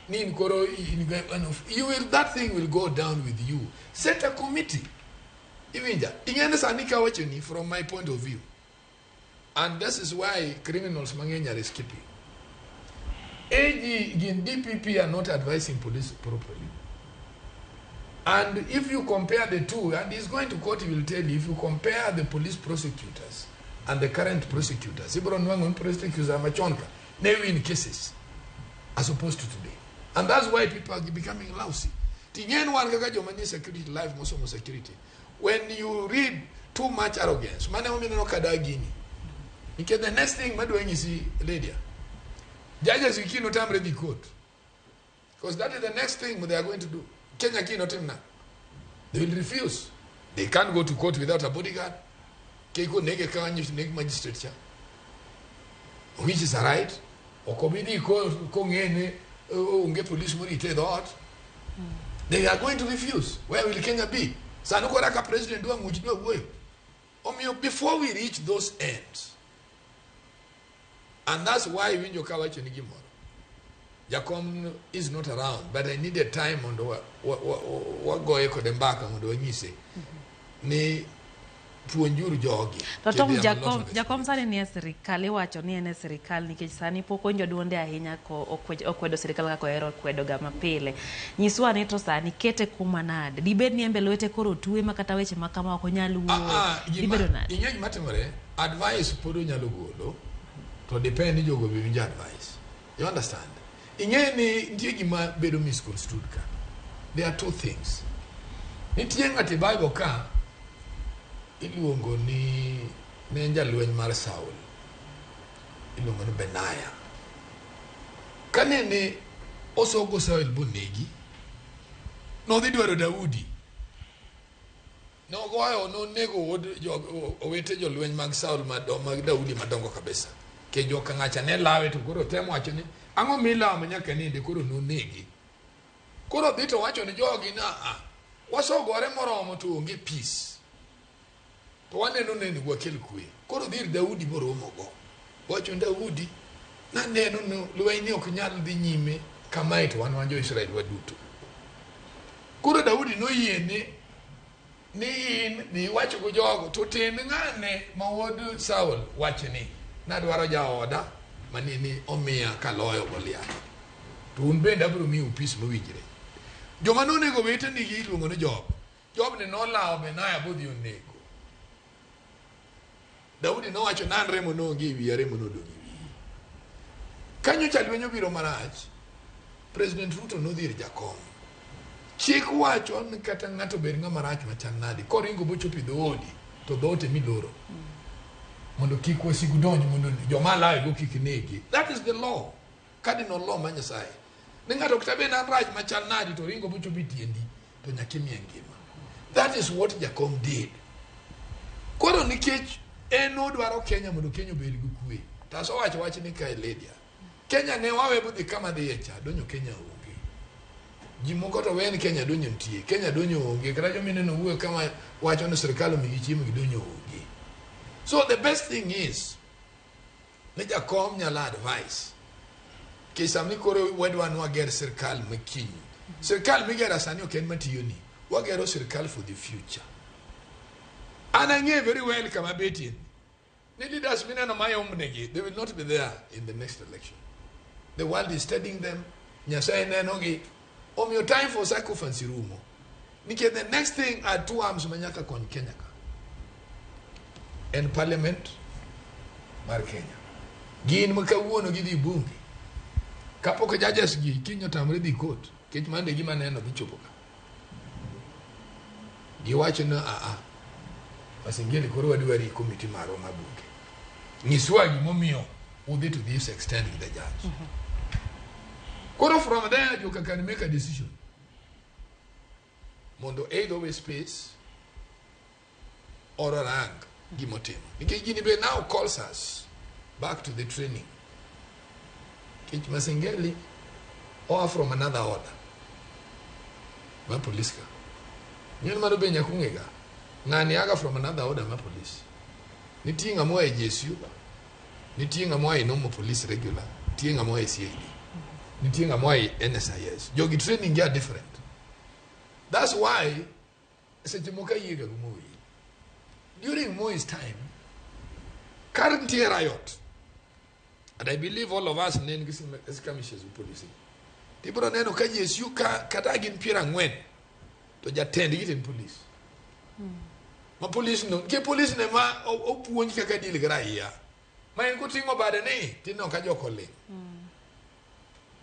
Ni in koro you will, that thing will go down with you. Set a committee. Iwinja, ing'e ni sani kawacho ni from my point of view. And this is why criminals mang'eny are escaping. AG gin DPP are not advising police properly. And if you compare the two, and he's going to court, he will tell you, if you compare the police prosecutors and the current prosecutors, ibro nwang'o ni prosecutors machon ka ne win cases as opposed to today. And that's why people are becoming lousy. Ting'en wan kaka joma nie security life mosomo security. When you read too much arrogance, mane omiyo ineno ka gini. Nikech the next thing madwa nyisi Lydia, judges gi kiny otamre dhi court. Because that is the next thing they are going to do. Kenya kiny otim na. They will refuse. They can't go to court without a bodyguard. Keko nege kanyo neg magistrate cha. Which is a right. Ok obi dhi kong'e ni onge police morite e dhoot. They are going to refuse. Where will Kenya be? Sani koro ka president dwa ng'uch dwa wuoyo. Omiyo before we reach those ends, and that's why winjo kawacho ni gimoro. Jakom is not around, but I needed time mondo wagoye kode mbaka mondo wanyise ni puonjuru jogi. To Tom, They have a lot jakom, of jakom sani ni e sirikal, iwacho ni en e sirikal nikech sani pok owinjo duonde ahinya ko okwedo sirikal kaka ohero kwedo ga mapile. Nyiswa ni to sani kete kuma nade? Dibed ni en be lwete koro otwe ma kata weche ma kama ok onyal wuoyo? Ah, ah, Dibedo nade? Ing'e gima timore? Advice pod onyalo golo to depend ni jogo be winjo advice. You understand? Ing'e ni nitie gima bedo misconstrued ka. There are two things. Nitie ng'ato e Bible ka iluongo ni ne en jalweny mar Saul. Iluongo ni Benaya. Kanene osogo Saul bonegi, nodhi dwaro Daudi. Nogoyo nonego wuod owete jolweny mag Saul mag Daudi madongo kabisa. Ke joka ng'acha ne lawe to koro temo wacho ni ang'o milawo ma nyaka nende koro nonegi. Koro dhi to wacho ni jogi na a Wasogore moromo to onge peace. To waneno ni onego wakel kwe. Koro dhi ir Daudi moromogo. Wacho Daudi, naneno ni lweny ni ok nyal dhi nyime kamae to wan wan jo-Israel waduto. Koro Daudi noyiene ni in dhi iwach go jogo to tend ng'ane ma wuod Saul wachni nadwaro jaoda manene omiya kaloyo Goliath. To un bende abiro miyou peace mowinjre. Joma nonego wetenigi iluongo ni Job. Job ni nolawo Benaya bodhi onego. Daudi nowacho ni an remo noonge e wiya, remo nodong' e wiyi. Ka nyocha lweny obiro marach, President Ruto nodhi ir jakom. Chik wacho ni kata ng'ato bed ng'ama rach machal nade, koringo bochopo e dhoodi, to dhoot emiloro. Mondo kik wasigu donj, mondo joma lawe go kik negi. That is the law. Cardinal law mar Nyasaye. Ni ng'ato kata bed an rach machal nade to ringo bochopo e tiendi, to nyaka imiye ngima. That is what Jakom did. Koro nikech en odwaro Kenya mondo Kenya obed gi kwe. To asewacho wach ni kae Lydia. Kenya ne wawe bodhi kama dhiye cha, donyo Kenya onge. Ji moko to wen Kenya donyo nitie. Kenya donyo onge. Kata joma ineno wuoyo kama wacho ni sirikal omigi chiemo gi donyo onge. So the best thing is, ni Jakom nyalo advice. Nikech sani koro wadwa ni wager sirikal makiny. Sirikal migero sani ok en matiyo ni. Wagero sirikal for the future. An ang'eyo very well kama betie. Ni leaders mineno mayomnegi, they will not be there in the next election. The world is studying them. Nyasaye nenogi. Omiyo time for sycophancy rumo. Nikech the next thing are two arms ma nyaka kony Kenya ka. En parliament mar Kenya. Gin ma kawuono gidhi bunge. Kapok judges gi kiny otamre dhi court, nikech mano e gima aneno dhi chopo ka. Giwacho ni aa, Masengeli koro wadwari committee marwa mar bunge. Nyiswa gimomiyo udhi to this extent with the judge. Koro from there joka can make a decision. Mondo either way space or orang gimotimo. Nikech gini be now calls us back to the training. Nikech Masengeli oa from another order. Ma police ka. Ng'en mano be nyaka ung'e ga. Ng'ani aga from another order ma police. Nitie ng'ama oa e GSU, nitie ng'ama oa e normal police regular, nitie ng'ama oa e CID, nitie ng'ama oa e NSIS. Jogi training gi are different. That's why seche moko ayiega gi Moi. During Moi's time, kar nitie riot, and I believe all of us ne en gi skirmishes with police. Tibiro neno ka GSU ka kata gin 40 to jatendgi to en police. Ma police no, nikech police ne ma opuonj kaka deal gi raia. Ma en koting'o bade ni, tineno ka joko ling'.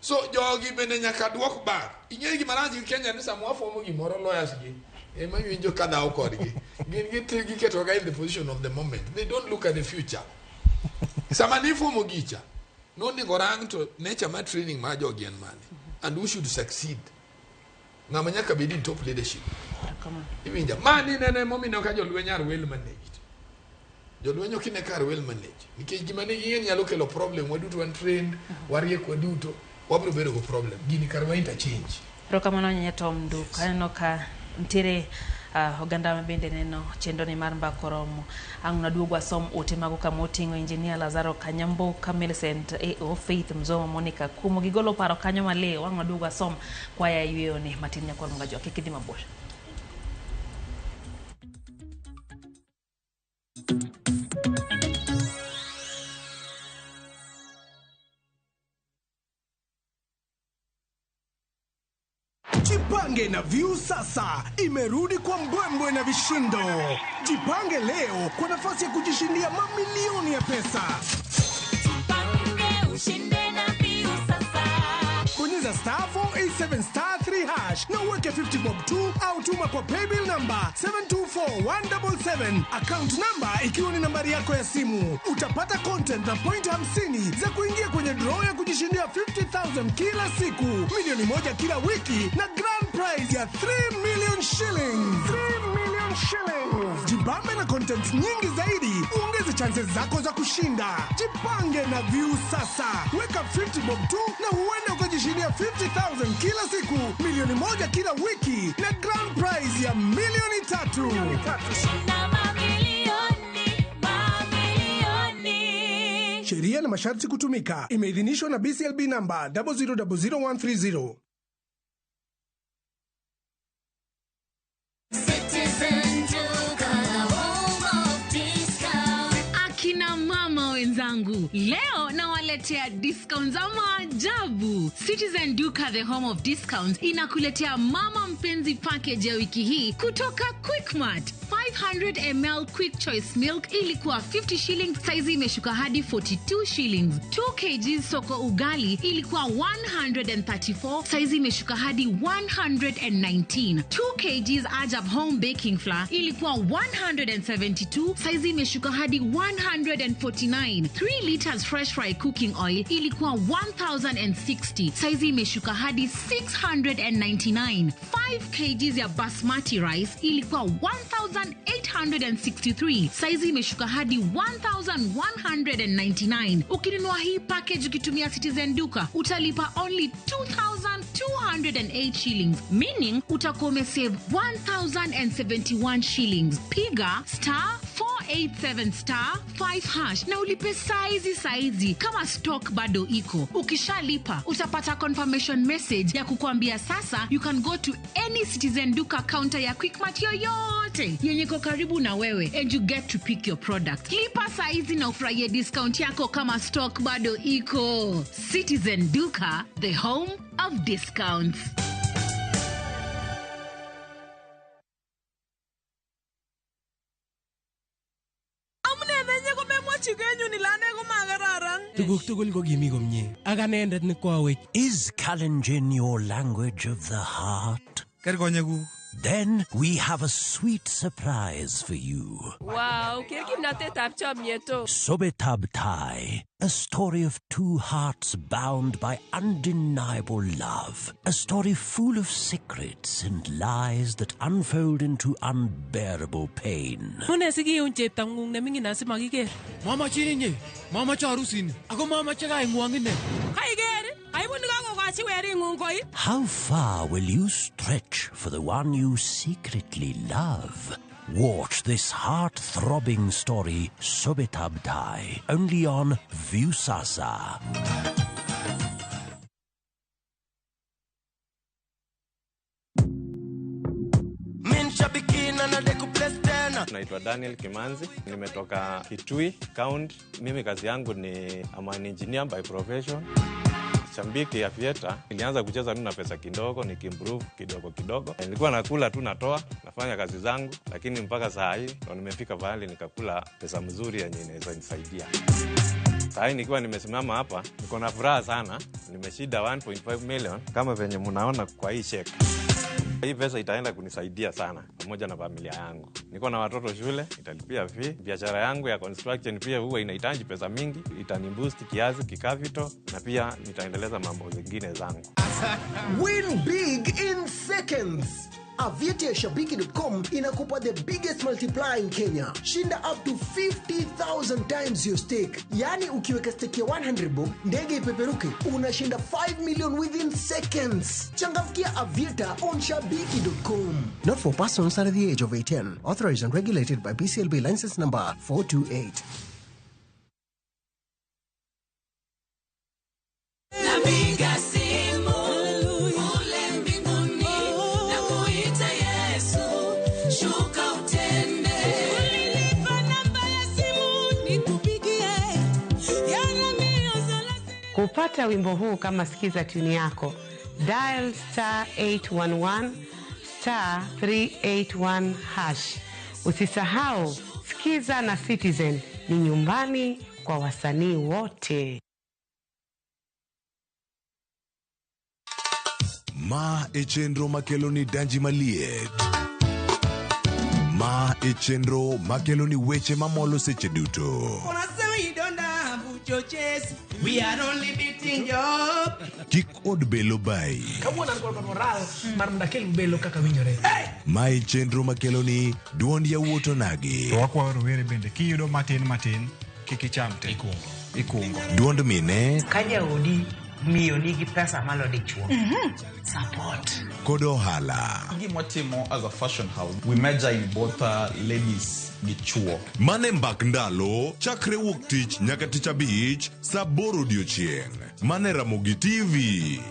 So jogi bende nyaka duok back. Ing'eyo gima rach gi Kenya ni sama wafomo gimoro lawyers gi ema winjo ka dhawo kodgi. Gin giketo ga in the position of the moment. They don't look at the future. Sama nifomo gicha, nonego rang to nature mar training mar jogi en mane. And who should succeed. Ng'ama nyaka bed in top leadership. Iwinja. Mani nene momineno ka jolweny are well managed. Jolweny ok ine ka are well managed. Nikech gima ne ging'e ni nyalo kelo problem, waduto wan trained, wariek waduto, wabiro bedo go problem. Gini kar wa interchange. Erokamano ahinya Tom Nduk. Aneno ka nitiere oganda ma bende neno chenro ni mar mbaka oromo. Ang' naduog wasom ote mago kama oting'o Engineer Lazaro Kanyamboka, Millicent AO, Faith Mzomo, Monica Kumo. Gigolo paro kanyo maliw. Ang' waduog wasom kwaya yweyo ni matin nyakwar Mgajo. Kik idhi mabor. Jipange na Viusasa imerudi kwa mbwembwe na vishindo. Jipange leo kwa nafasi ya kujishindia mamilioni ya pesa. Jipange ushinde na Viusasa. Bonyeza star 487 star 3 hash na uweke 50 bob tu au tuma kwa paybill number 724177, account number ikiwa ni nambari yako ya simu. Utapata content na point 50 za kuingia kwenye draw ya kujishindia 50,000 kila siku, milioni 1 kila wiki na grand prize ya 3 million shillings. 3 million million shillings. Jibambe na content nyingi zaidi, uongeze chances zako za kushinda. Jipange na Viusasa, weka 50 bob tu na huenda ukajishindia 50,000 kila siku, 1 milioni kila wiki na grand prize ya milioni 3. Shinda mamilioni, mamilioni. Sheria na masharti kutumika. Imeidhinishwa na BCLB namba 0000130. Citizen Duka, the home of discount. Akina mama wenzangu, leo nawaletea discount za maajabu. Citizen Duka, the home of discounts, inakuletea mama mpenzi package ya wiki hii kutoka Quickmart. 500 ml Quick Choice Milk ilikuwa 50 shillings, saizi imeshuka hadi 42 shillings. 2 kg Soko ugali ilikuwa 134, saizi imeshuka hadi 119. 2 kg Ajab Home Baking Flour ilikuwa 172, saizi imeshuka hadi 149. 3 liters Fresh Fry cooking oil ilikuwa 1060, saizi imeshuka hadi 699. 5 kg ya basmati rice ilikuwa 1863, saizi imeshuka hadi 1199. Ukinunua hii package ukitumia Citizen Duka utalipa only 2208 shillings, meaning utakuwa umesave 1071 shillings. Piga *487*5# na ulipe saizi saizi kama stock bado iko. Ukishalipa utapata confirmation message ya kukuambia sasa you can go to any Citizen Duka counter ya Quickmart yoyote yenye iko karibu na wewe and you get to pick your product. Lipa saizi na ufurahie discount yako kama stock bado iko. Citizen Duka, the home of discounts. Amune nenye komemwochi kenyun ile ane komakararan. Tuguk tugul ko kimi komye ak anendet ne kwawech. Is Kalenjin your language of the heart? Ker konyekuk. Then we have a sweet surprise for you. Wow, ker kimnatetab chomyet o. Sobetab Tai, a story of two hearts bound by undeniable love. A story full of secrets and lies that unfold into unbearable pain. Mune sikiun cheptang'ung neming'in asimakiker. Mamachin inye, mamache arusini, ako mamache kaing'wong ine. Kaiker, aibu nikakokochi wering'ung koi. How far will you stretch for the one you secretly love? Watch this heart-throbbing story, Sobetab Tai, only on Viusasa. Min shabiki na nadeku place tena. Naitwa Daniel Kimanzi, nimetoka Kitui County. Mimi kazi yangu ni, I'm an engineer by profession. Shabiki ya Aviator, nilianza kucheza tu na pesa kidogo, nikiimprove kidogo kidogo. Nilikuwa nakula tu natoa, nafanya kazi zangu, lakini mpaka saa hii ndo nimefika pahali nikakula pesa mzuri yenye inaweza nisaidia. Saa hii nikiwa nimesimama hapa, niko na furaha sana. Nimeshinda 1.5 million kama venye mnaona kwa hii cheque. Hii pesa itaenda kunisaidia sana pamoja na familia yangu. Niko na watoto shule, italipia fee. Biashara yangu ya construction pia huwa inahitaji pesa mingi, itaniboost kiasi kicapital na pia nitaendeleza mambo zingine zangu. Win big in seconds. Aviator Shabiki.com inakupa the biggest multiplier in Kenya. Shinda up to 50,000 times your stake. Yani ukiweka stake ya 100 bob, ndege ipeperuke, unashinda 5 million within seconds. Changamkia Aviator on Shabiki.com. Not for persons under the age of 18. Authorized and regulated by BCLB license number 428. Napiga simu kule mbinguni na kuita Yesu, shuka utende. Ulinipa namba ya simu nikupigie, yana mia thelathini. Kupata wimbo huu kama sikiza tuni yako, dial *811*381#. Usisahau Sikiza na Citizen ni nyumbani kwa wasanii wote. Ma e chenro makelo ni danji maliet. Ma e chenro makelo ni weche mamolo seche duto. We are only beating you up. Kik od belo bayi. Kawuono an kod moral mar mondo akel belo kaka winjore. Mae chenro makeloni duond yawuot onagi. To wakwayo rowere bende kiyudo matin matin kik icham te. Ikungo. Duond mine Ka jaodi miyo nigi pesa malo dichuo. Support. kod ohala. Gima watimo as a fashion house, we major in both ladies gi chuo. Mane mbak ndalo chakre wuok tich nyaka tich abich saa aboro odiochieng'. Mane Ramogi TV.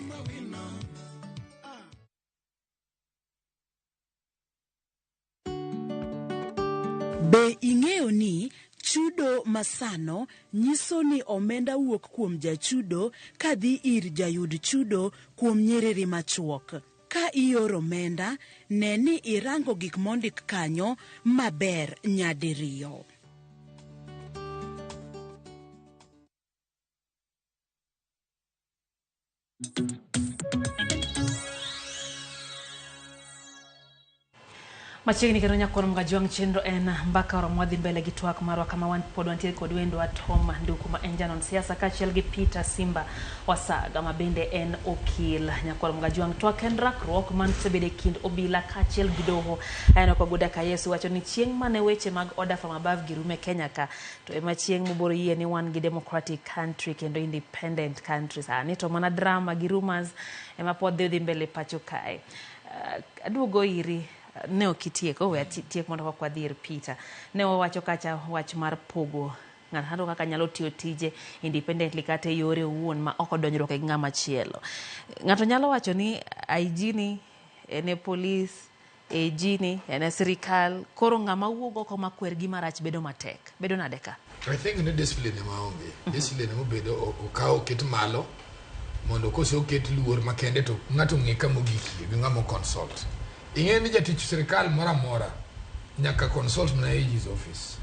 Be ing'eyo ni chudo masano nyiso ni omenda wuok kuom jachudo kadhi ir jayud chudo kuom nyiriri machuok. Ka ioro omenda, ne ni irango gik mondik kanyo maber nyadiriyo. Machiegni kendo nyakwar Mgajwang' chenro en mbaka oromo wadhi mbele gi twak marwa kama wan pod wantiere kod wendwa Tom Nduku ma en janon siasa kaachiel gi Peter Simba Wasaga ma bende en okil. Nyakwar Mgajwang' twak en rakruok man osebedo e kind obila kaachiel gi doho. Aneno ka Goda Kayesu wacho ni chieng' mane weche mag order from above gi rume Kenya ka to ema chieng' moboro yie ni wan gi democratic country kendo independent country. Sani to mana drama gi rumors ema pod dhi mbele pacho kae. Aduogo iri ne ok itieko, we atiek mondo kok wadhi ir Peter. Ne wawacho kacha wach mar pogo ng'ato kaka nyalo tiyo tije independently kata e yore owuon ma ok odonjruok gi ng'ama chielo. Ng'ato nyalo wacho ni IG ni en e polis, AG ni en e sirikal, koro ng'ama wuok oko makwer gima rach bedo matek. Bedo nade ka? I think ni discipline ema onge. Discipline mobedo okaw oket malo mondo kose oket luor makende to ng'ato ng'e kama ogikie gi ng'ama consult. Ing'e ni jatich sirikal moro amora nyaka consult mana AG's office.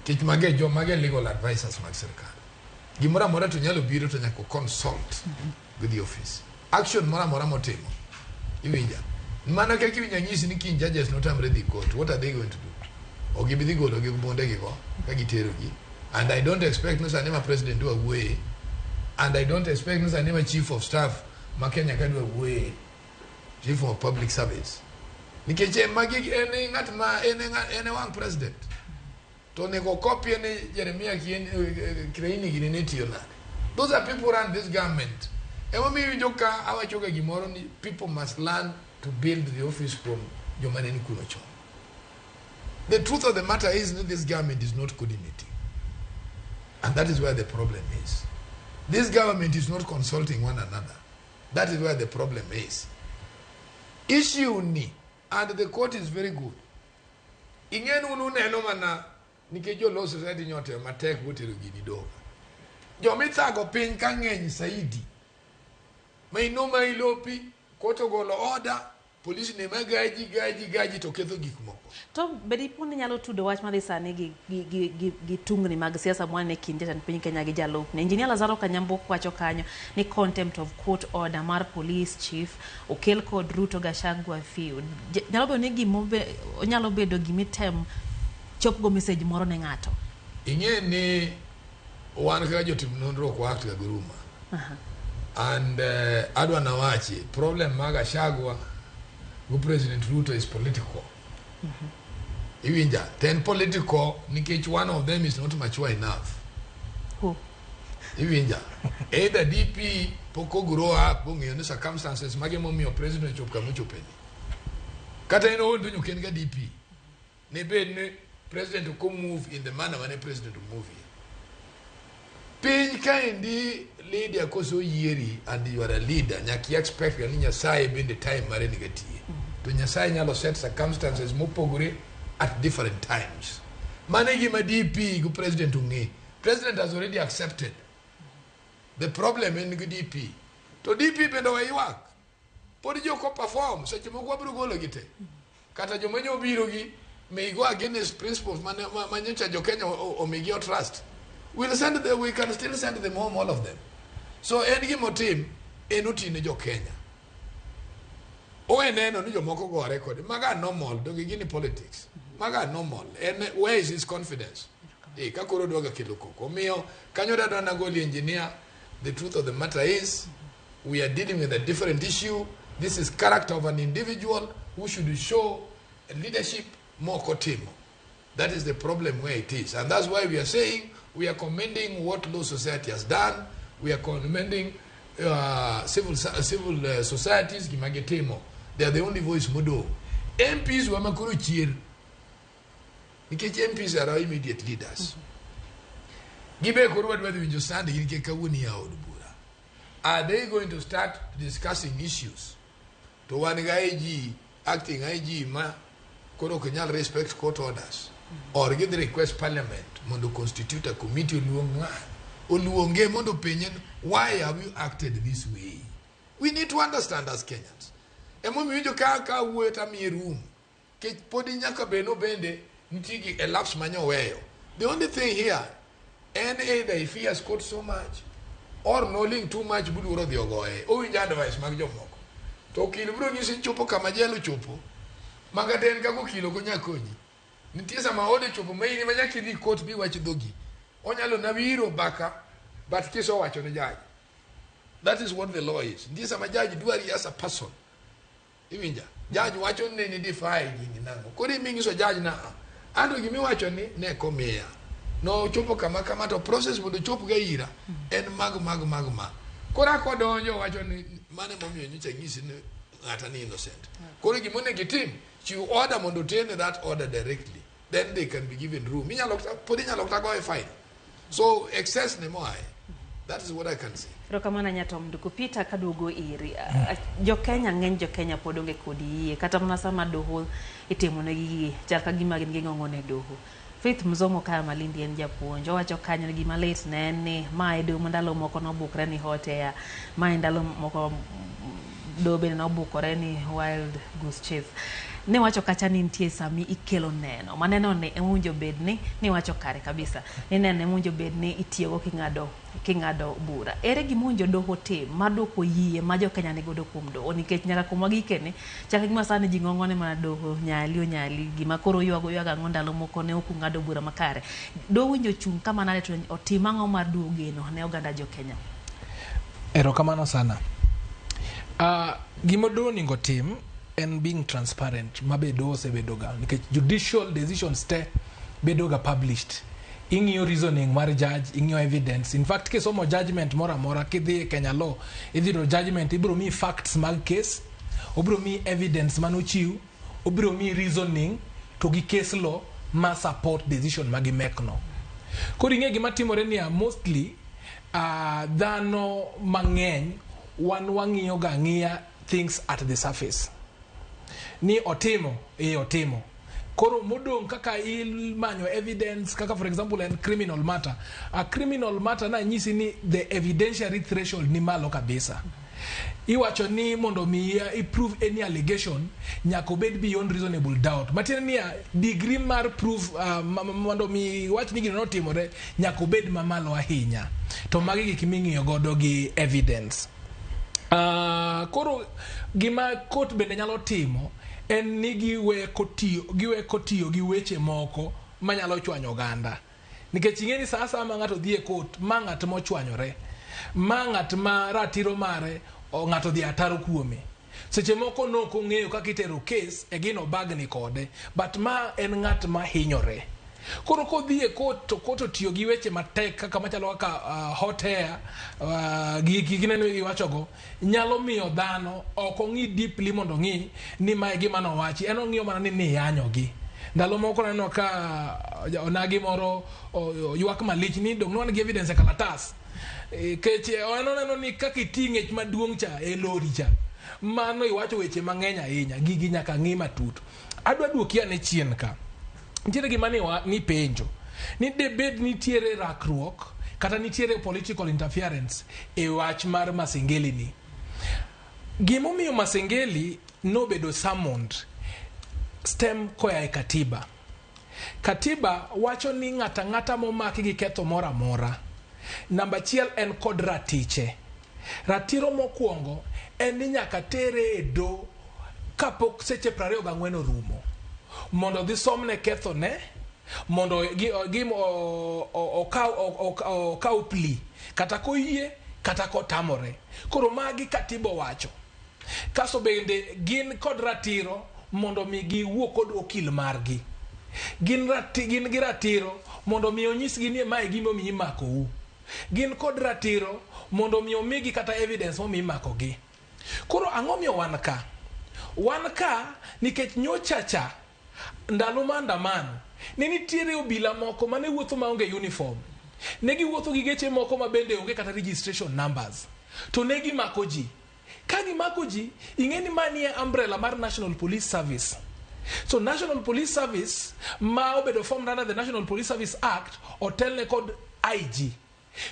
Nikech mage jo mage legal advisors mag sirikal. Gimoro amora to nyalo biro to nyaka consult with the office. Action moro amora motimo. Iwinja. Mana kaka iwinja nyisi ni kiny judges notamre dhi court. What are they going to do? Ok gibi dhi golo gi bunde gi go ka gitero gi. And I don't expect ni sani ma president dwa wuoye. And I don't expect ni sani ma chief of staff ma Kenya ka dwa wuoye. Chief of public service. Nikech en magi en e ng'at ma en e wang' president. To onego copy ni Jeremiah Kireini gini ne tiyo nade. Those are people who run this government. Emomiyo iwinjo ka awacho ga gimoro ni people must learn to build the office from joma ne ni kuno chon. The truth of the matter is that this government is not coordinating. And that is where the problem is. This government is not consulting one another. That is where the problem is. Issue ni, and the court is very good. Ing'e ni un uneno mana nikech jo Law Society nyotemo matek motero gini doho. Jomithago piny ka ng'eny saidi. Ma inoma ilopi, court ogolo order, polisi ne magaji gaji gaji to ketho gik moko. To be dipo ni nyalo tudo wach madhi sani gi tungni mag siasa mwanene kind jatend piny Kenya gi jalupne. Engineer Lazaro Kanyambo wacho kanyo ni contempt of court order mar police chief okel kod Ruto Gachagua feud. Nyalo bedo ni onyalo bedo gimitem chopgo message moro ne ng'ato. Ing'e ni wan kaka jotim nonro ok wa act ga gi rumor. And adwa nawachi problem mag Gachagua go President Ruto is political. Iwinja, then political nikech one of them is not mature enough. Who? Iwinja, either DP pok grow up bong'eyo ni circumstances mage momiyo president ochop kama ochopeni. Kata en owuon to nyaka en ga DP. Ne bed ni president ok move in the manner mane president move. Piny kaendi leader koso yieri and you are a leader, nyaka i expect ni Nyasaye bende time mare niga tiye. To Nyasaye nyalo set circumstances mopogore at different times. Mano e gima DP go president ong'e. President has already accepted. The problem en gi DP. To DP bende owe ywak. Pod jok perform, seche moko wabiro golo gi te. Kata joma nyo obiro gi may go against principles ma nyocha jo Kenya omigi o trust. We'll send them, we can still send them home, all of them. So en gimotim, en otine jo Kenya. Owe neno ni jomoko gore kode. Maga normal, donge gini politics. Maga normal. En where is his confidence? Ka koro dwaga kelo koko. Omiyo, kanyo dadwa nagoli engineer, the truth of the matter is, We are dealing with a different issue. This is character of an individual who should show leadership mok otimo. That is the problem where it is. And that's why we are saying we are commending what Law Society has done. We are commending civil societies gima gitimo. They are the only voice modong'. MPs wa makoro chien. Nikech MPs are our immediate leaders. Gibe koro wadwa dhi winjo stand gi nikech kawuono iya od bura. Are they going to start discussing issues? To wan ga IG, acting IG ma koro ok nyal respect court orders. Or gidhi request parliament mondo constitute a committee oluong ng'a oluonge mondo openje why have you acted this way? We need to understand as Kenyans. Emomiyo winjo ka wuoyo tamiye room. Kech podi nyaka bed no bende nitie gi a lapse manyoweyo. The only thing here en either he fears court so much or noling too much buluoro dhi ogoye. Owinjo advice mag jomoko. To okil biro nyisi ni chopo kama jelo chopo. Ma kata en kaka okil ok onyal konyi. Nitie sama ode chopo ma in ema nyaka idhi court biwach dhogi. Onyalo na wiro baka but kisewacho ne judge. That is what the law is. Nitie sama judge dwari as a person. Iwinja? Judge wacho ni ni defy gini nang'o. Koro iming'iso judge na a. Anto gimiwacho ni ne komiya. Nochopo kama kama to process mondo ochop ga ira en mag mag mag ma. Koro akodonjo wacho ni mano emomiyo nyocha anyisi ni ng'ata ni innocent. Koro gima onego itim, chiw order mondo oterne that order directly. Then they can be given room. Inyalo pod inyalo kata goye fine. So excess ne moaye. That is what I can say. Erokamano ahinya Tom Nduku. Peter kaduogo iri, jo Kenya ng'eny jo Kenya pod onge kod yie kata mana sama doho itimo negi gigi chal ka gima gin ging'ong'o ne doho. Faith Mzomo kaya Malindi en japuonj owacho kanyo ni gima lit ne en ni mae doho ma ndalo moko nobukre ni hot air, mae ndalo moko doho bende nobukore ni wild goose chase. Ne wacho kacha ni nitie sami ikelo neno ma neno ni ema bed ni niwacho kare kabisa ni neno ema owinjo bed ni itiyogo king'ado king'ado bura. Ere gima owinjo doho tim mar duoko yie ma jo Kenya nigodo kuom doho nikech nyaka kuma gikene chal ka gima sani ji ng'ong'o ne mana doho nyali onyali gima koro ywago ywago ang'o ndalo moko ne ok ung'ado bura makare. Doho owinjo ochung' kama nade to otim ang'o mar duoko geno ne oganda jo Kenya? Erokamano sana. Gima doho onego tim en being transparent mabe doho osebedo ga nikech judicial decisions te bedo ga published. Ing'iyo reasoning mar judge, ing'iyo evidence. In fact, kisomo judgment moro amora kidhi e Kenya law, idhi yudo judgment ibiro miyi facts mag case, obiro miyi evidence manochiw, obiro miyi reasoning to gi case law ma support decision ma gimekno. Koro ing'e gima timore niya mostly dhano mang'eny wan wang'iyo ga ang'iya things at the surface. Ni otimo, eh otimo. Koro modong' kaka imanyo evidence kaka for example en criminal matter. A criminal matter nanyisi ni the evidentiary threshold ni malo kabisa. Iwacho ni mondo mi i-prove any allegation nyaka obed beyond reasonable doubt. Matiende niya degree mar proof mondo mi wach ni gino notimore nyaka obed mamalo ahinya. To magi gik ming'iyo godo gi evidence. Koro gima court bende nyalo timo en ni giwe kotiyo gi weche moko manyalo chwanyo oganda. Nikech ing'e ni sa asaya ma ng'ato dhi e court, ma ng'at mochwanyore, ma ng'at ma ratiro mare ng'ato dhi ataro kuome. Seche moko nok ong'eyo kaka itero case e gino bagni kode, but ma en ng'at ma hinyore. Koro kodhi e court to court otiyo gi weche matek kaka machalo kaka hot air gi gineno iwachogo nyalo miyo dhano ok ong'i deeply mondo ong'i ni mae gima nowachi en ong'iyo mana ni niyanyogi. Ndalo moko naneno ka onagi moro ywak malich ni dong' ne wan gi evidence e kalatas. Kech en oneno ni kaka iting'e maduong' cha e lori cha mano iwacho weche mang'eny ahinya gigi nyaka ng'i matut. Adwa duoki ane chien ka. Nitiere gima ni penjo ni debed nitiere rakruok kata nitiere political interference e wach mar Masengeli ni. Gimomiyo Masengeli nobedo summoned stem koa e katiba. Katiba wacho ni ng'ata ng'ata momaki gi ketho moro amora, namba achiel en kod ratiche. Ratiro mokwongo en ni nyaka tere e doho kapok seche 24 orumo mondo dhi somne kethone mondo okaw plea kata koyie kata kotamore. Koro magi katiba owacho. Kaso bende gin kod ratiro mondo mi giwuo kod okil margi. Gin gi ratiro mondo mi onyisgi ni mae gima omiyo imakou. Gin kod ratiro mondo mi omigi kata evidence momiyo imakogi. Koro ang'o miyo wan ka? Wan ka nikech nyocha cha ndalo maandamano ne nitiere obila moko mane wuotho maonge uniform. Ne giwuotho gi geche moko ma bende onge kata registration numbers. To ne gimako ji. Ka gimako ji, ing'e ni mani e umbrella mar National Police Service. So National Police Service ma obedo formed under the National Police Service Act otelne kod IG.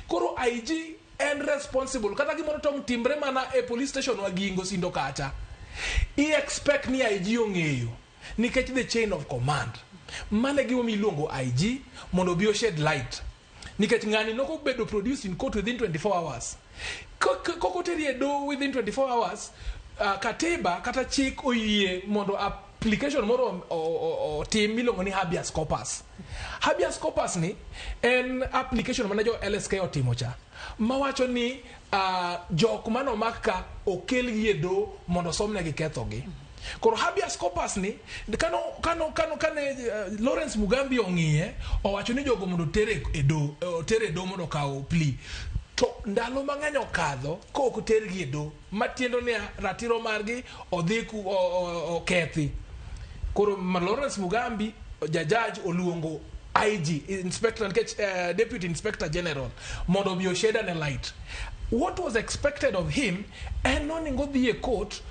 Koro IG en responsible kata gimoro tong timbre mana e police station wa Gingo Sindo kacha. I expect ni IG ong'eyo nikech the chain of command. Mano e gimomiyo iluongo IG mondo obi o shed light. Nikech ng'ani nokobedo produced in court within 24 hours. Kok oteri e doho within 24 hours, katiba kata chik oyie mondo application moro otim miluongo ni habeas corpus. Habeas corpus ni en application mane jo LSK otimo cha mawacho ni jok manomak ka okelgi e doho mondo osomnegi kethogi. Koro habeas corpus ni kano kano kano kane Lawrence Mugambi ong'iye owacho ni jogo mondo otere e doho, otere e doho mondo okaw plea. To ndalo mang'eny okadho ka ok otergi e doho matiendo ni ratiro margi odhi okethi. Koro Lawrence Mugambi jajaj oluongo IG inspector nikech deputy inspector general mondo obi oshed ane light. What was expected of him en nonego odhi e court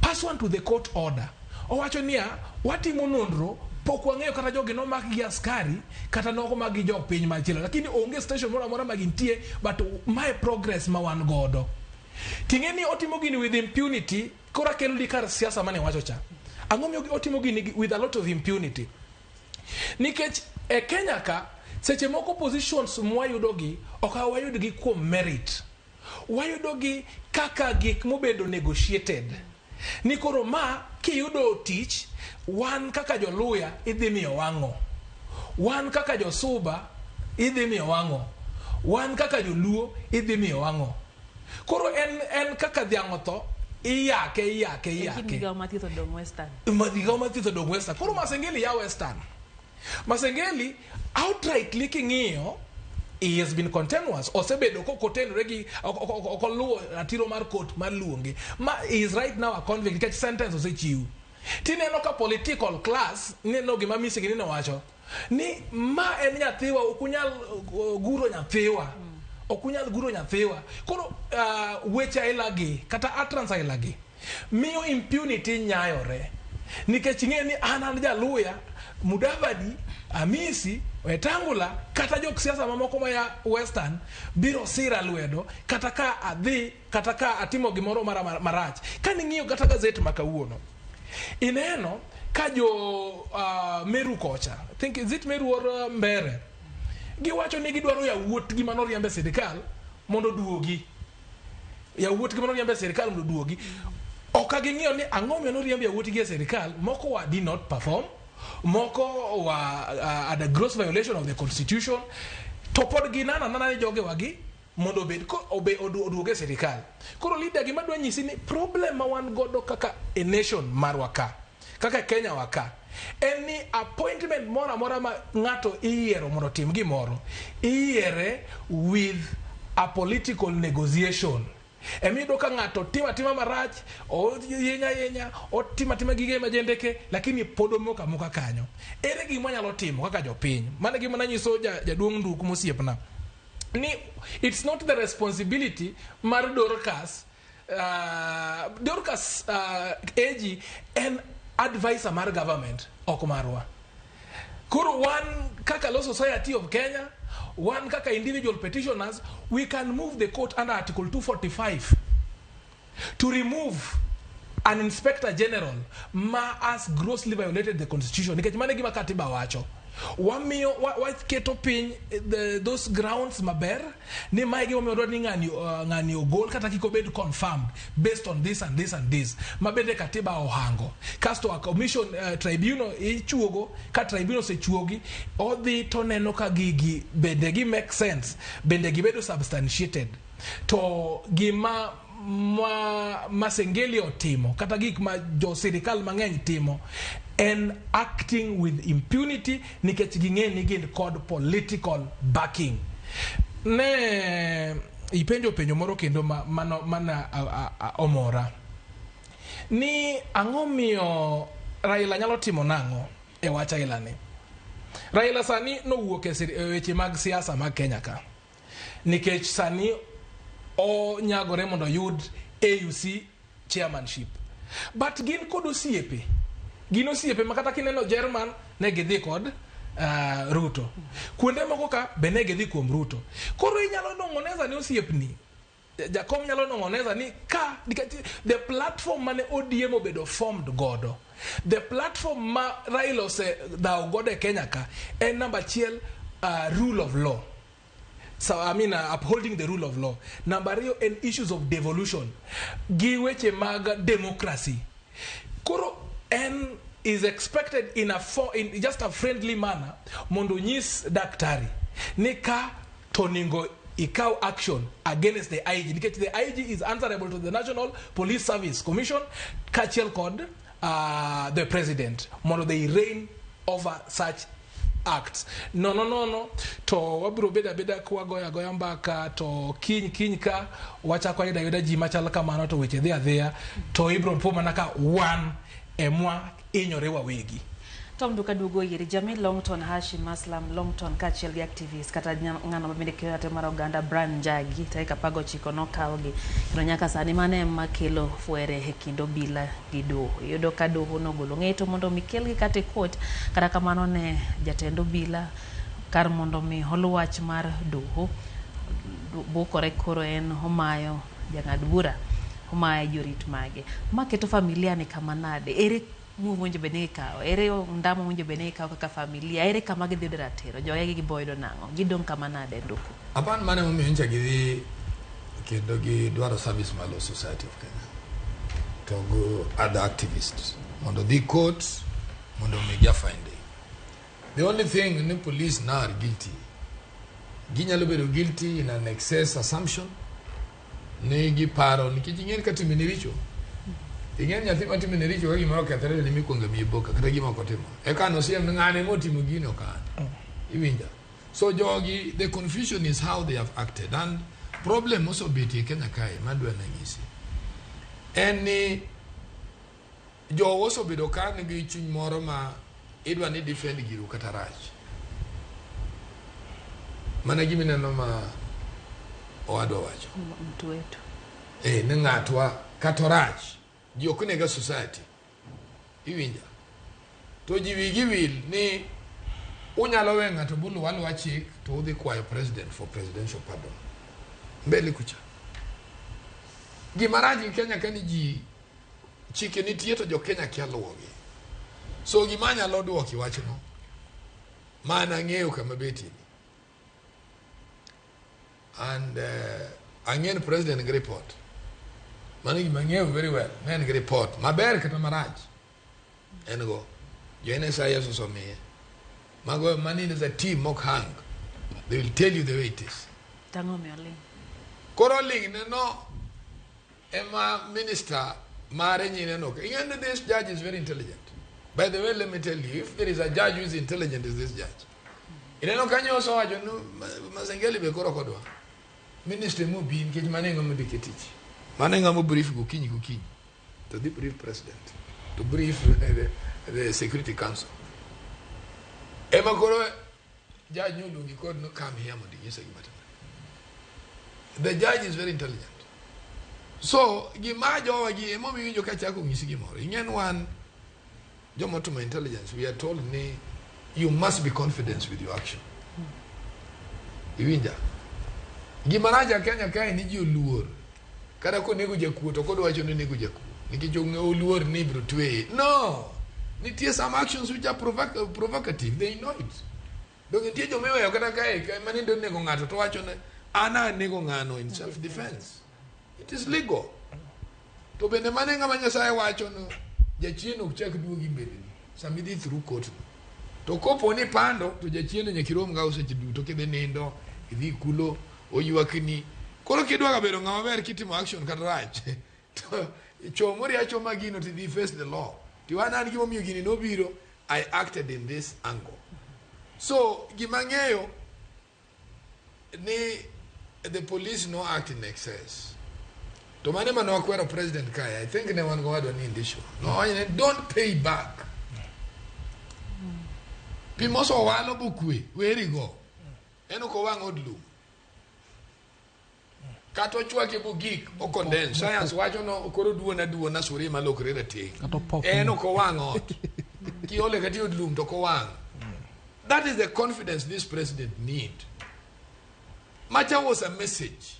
pursuant to the court order. Owacho niya watimo nonro pok wang'eyo kata jogi nomak gi askari kata nomak gi jopiny machielo lakini onge station moro amora ma gintie, but mae progress ma wan godo. Ting'e ni otimo gini with impunity. Koro akelo di kar siasa mane wacho cha. Ang'o miyo otimo gini with a lot of impunity? Nikech e Kenya ka seche moko positions mwayudogi ok wayudgi kuom merit. Wayudogi kaka gik mobedo negotiated. Ni koro ma kiyudo tich wan kaka joluya idhi miyo wang'o. Wan kaka josuba idhi miyo wang'o. Wan kaka joluo idhi miyo wang'o. Koro en kaka dhiang' otho iyake iyake iyake. Migawo mathieth odong' Western. Migawo mathieth odong' Western. Koro Masengeli ya Western. Masengeli outrightly king'iyo he has been continuous. Osebedo kokotenore gi ok oluwo ratiro mar court mar luonge. Ma he is right now a convict nikech sentence osechiw. Tineno ka political class neno gima Misigi nowacho ni ma en nyathiwa ok unyal guro nyathiwa. Ok unyal guro nyathiwa. Koro weche aila gi kata utterance aila gi miyo impunity nyayore. Nikech ing'e ni an jaluya Mudavadi, Amisi, Wetangula kata jok siasa mamoko maya Western biro sira lwedo kata ka adhi kata ka atimo gimoro marach. Kaning'iyo kata gazet ma kawuono ineno ka jo Meru kocha, I think is it Meru or Mbere, giwacho ni gidwaro yawuotgi manoriemb e sirikal mondo oduogi. Yawuotgi manoriemb e sirikal mondo oduogi. Ok ging'iyo ni ang'o miyo noriemb yawuotgi e sirikal, moko wa did not perform, moko wa at a gross violation of the constitution, to pod ginana nana ni jogewagi mondo obed ko oduog e sirikal. Koro leader gima dwa nyisi ni problem ma wan godo kaka a nation marwa ka, kaka Kenya wa ka, en ni appointment moro amora ma ng'ato iyiero mondo otim gimoro, iyiere with a political negotiation. Emiyudo ka ng'ato timo atima marach, oyinya yinya, otimo atima gige majendeke, lakini pod omoko amoka kanyo. Ere gima wanyalo timo kaka jopiny? Mano e gima nanyiso jaduong' Nduku mosiepna. Ni it's not the responsibility mar Dorcas. Dorcas AG en advisor mar government, ok marwa. Koro wan kaka Law Society of Kenya, wan kaka individual petitioners, we can move the court under Article 245 to remove an inspector general ma has grossly violated the constitution. Nikech mano e gima katiba wacho. Wamiyo waketo piny those grounds maber ni mae gimomiyo wadwaro ni ng'ani ogol kata kik obed confirmed based on this and this and this, ma bende katiba ohango. Kasto a commission, tribunal ichuogo. Ka tribunal osechuogi, odhi to neno ka gigi bende gi make sense, bende gibedo substantiated. To gima ma Masengeli otimo, kata gik ma jo sirikal mang'eny timo, en acting with impunity, nikech ging'e ni gin kod political backing. Ne ipenjo penjo moro kendo ma, mano, mana a, omora ni ang'o miyo Raila nyalo timo nang'o e wach ailani. Raila sani nowuok e weche mag siasa mag Kenya ka, nikech sani onyagore mondo oyud AUC chairmanship, but gin kod osiepe, gin osiepe ma kata kineno German ne gidhi kod Ruto, kuonde moko ka be ne gidhi kuom Ruto. Koro inyalo nong'oneza ni osiepni Jakom nyalo nong'oneza ni ka, nikech the platform mane ODM obedo formed godo, the platform ma Raila osedhawo godo e Kenya ka en namba achiel, rule of law. So, I mean, upholding the rule of law. Namba ariyo en issues of devolution gi weche mag democracy. Koro en is expected in just a friendly manner mondo nyis daktari ni ka to onego ikaw action against the IG, nikech the IG is answerable to the National Police Service Commission kaachiel kod the president, mondo they reign over such acts. Nono nono to wabiro bedo abeda kwagoyo agoya mbaka, to kiny kiny ka wachako ayudo ayuda ji machal kamano, to weche dhi adhiya, to ibiro po mana ka wan emwa hinyore wawegi. Tom Duka duogo ir Jamil Longton, Hashim Aslam Longton kaachiel gi activist kata ng'ano ma bende keyo ratiro mar oganda Brian Njagi, tarik 19 nokawgi, kendo nyaka sani mano ema kelo fwere e kind obila gi doho. Iyudo ka doho nogolo ng'eto mondo mi kelgi kata e court. Kata kamano ne jatend obila kar mondo mi oluw wach mar doho bukore, koro en omayo jang'ad bura, omayo jorit mage. Ma keto familia ni kama nade? Ere move mowinjo bed ni gikawo? Ere ondamo mowinjo bed ni gikawo kaka familia? Ere kama gidhi yudo ratiro? Jogegi gibo yudo nang'o? Gidong' kama nade nduku? Apan mane momiyo nyocha gidhi kendo gidwaro service mar Law Society of Kenya to go other activists mondo dhi court mondo omigi a finding. The only thing ni police now are guilty. Ginyalo bedo guilty in an excess assumption ni giparo, nikech ing'eni ka timeni richo, ing'eni nyathi ma timeni richo, ka gimoro okethore ni mikwongo miyi boka kata gima ok otimo, eka nosiem ni ng'ane motimo gini ok an iwinja. So jogi, the confusion is how they have acted, and problem mosebetie e Kenya kae madwa nanyisi en ni jowa osebedo ka nigi chuny moro ma idwa ni defend giru kata rach. Mana gima ineno ma owadwa wacho. Mtu wetu. Ni ng'atwa kata orach, ji ok nega society iwinja, to ji wigi wil ni unyalo we ng'ato buluw aluwa chik to udhi kwayo president for presidential pardon mbele kucha. Gima rach gi Kenya ka ni ji chike nitie to jo Kenya kia luwogi. So gima anyalo duoki wachno mana ang'eyo kama betie ni and ang'eyo ni president nigi report. Mano gima ang'eyo very well, ne en gi report maber kata marach, en go jo NSIS osemiye mago. Mani is a team mok hang, they will tell you the way it is. Tang'o omiyo ling'? Koro ling ne no ema minister mare nyine no. Ing'e ni this judge is very intelligent. By the way, let me tell you, if there is a judge who is intelligent, is this judge. Ineno kanyo osewacho ni Masengeli be koro kodwa minister mobi, nikech mano e ng'ama ondike tich, mano e ng'ama brief gokinyi gokinyi, to dhi brief president, to brief the security council. Ema koro judge noluongi kod no, "Come here," mondo inyisa gima timore. The judge is very intelligent. So gima jowa gi emomiyo iwinjo ka chako ng'isi gimoro. Ing'e ni wan joma otimo intelligence, we are told ni you must be confident with your action. Iwinja? Gima rach a Kenya kae ni ji oluor kata konego jakuo to kodwacho ni onego jakuo nikech oluor ni ibiro tweye. No. Nitie some actions which are provocative, they know it. Donge nitie joma iweyo kata kae ka manindo nego ng'ato to wacho ne an anego ng'ano in self defense. It is legal. To bende mane ng'ama Nyasaye wacho no jachien ok chak duogi mbeleni sama idhi through court no. To kopo ni pando to jachien nyaka irom gago seche duto kidhi nindo, idhi kulo, oywakni. Koro kidwa ga bedo ng'ama ber kitimo action kata rach to chomori achoma gino to idhi face the law. Tiwana an gimomiyo gini nobiro, I acted in this angle. So gima ng'eyo ni the police no act in excess. To mane mane wakwero president kae, I think ne wan gowadwa ni in this show. Nowacho ni don't pay back. Pi mosowalo bokwe, werigo. En ok owang' od lum. Kata ochwake bogik, o condense. Science wacho no koro duon aduona suria malokre rateng'. Kata opopni. En ok owang' ot. Kiole kata e od lum to ok owang'. That is the confidence this president need. Macha was a message.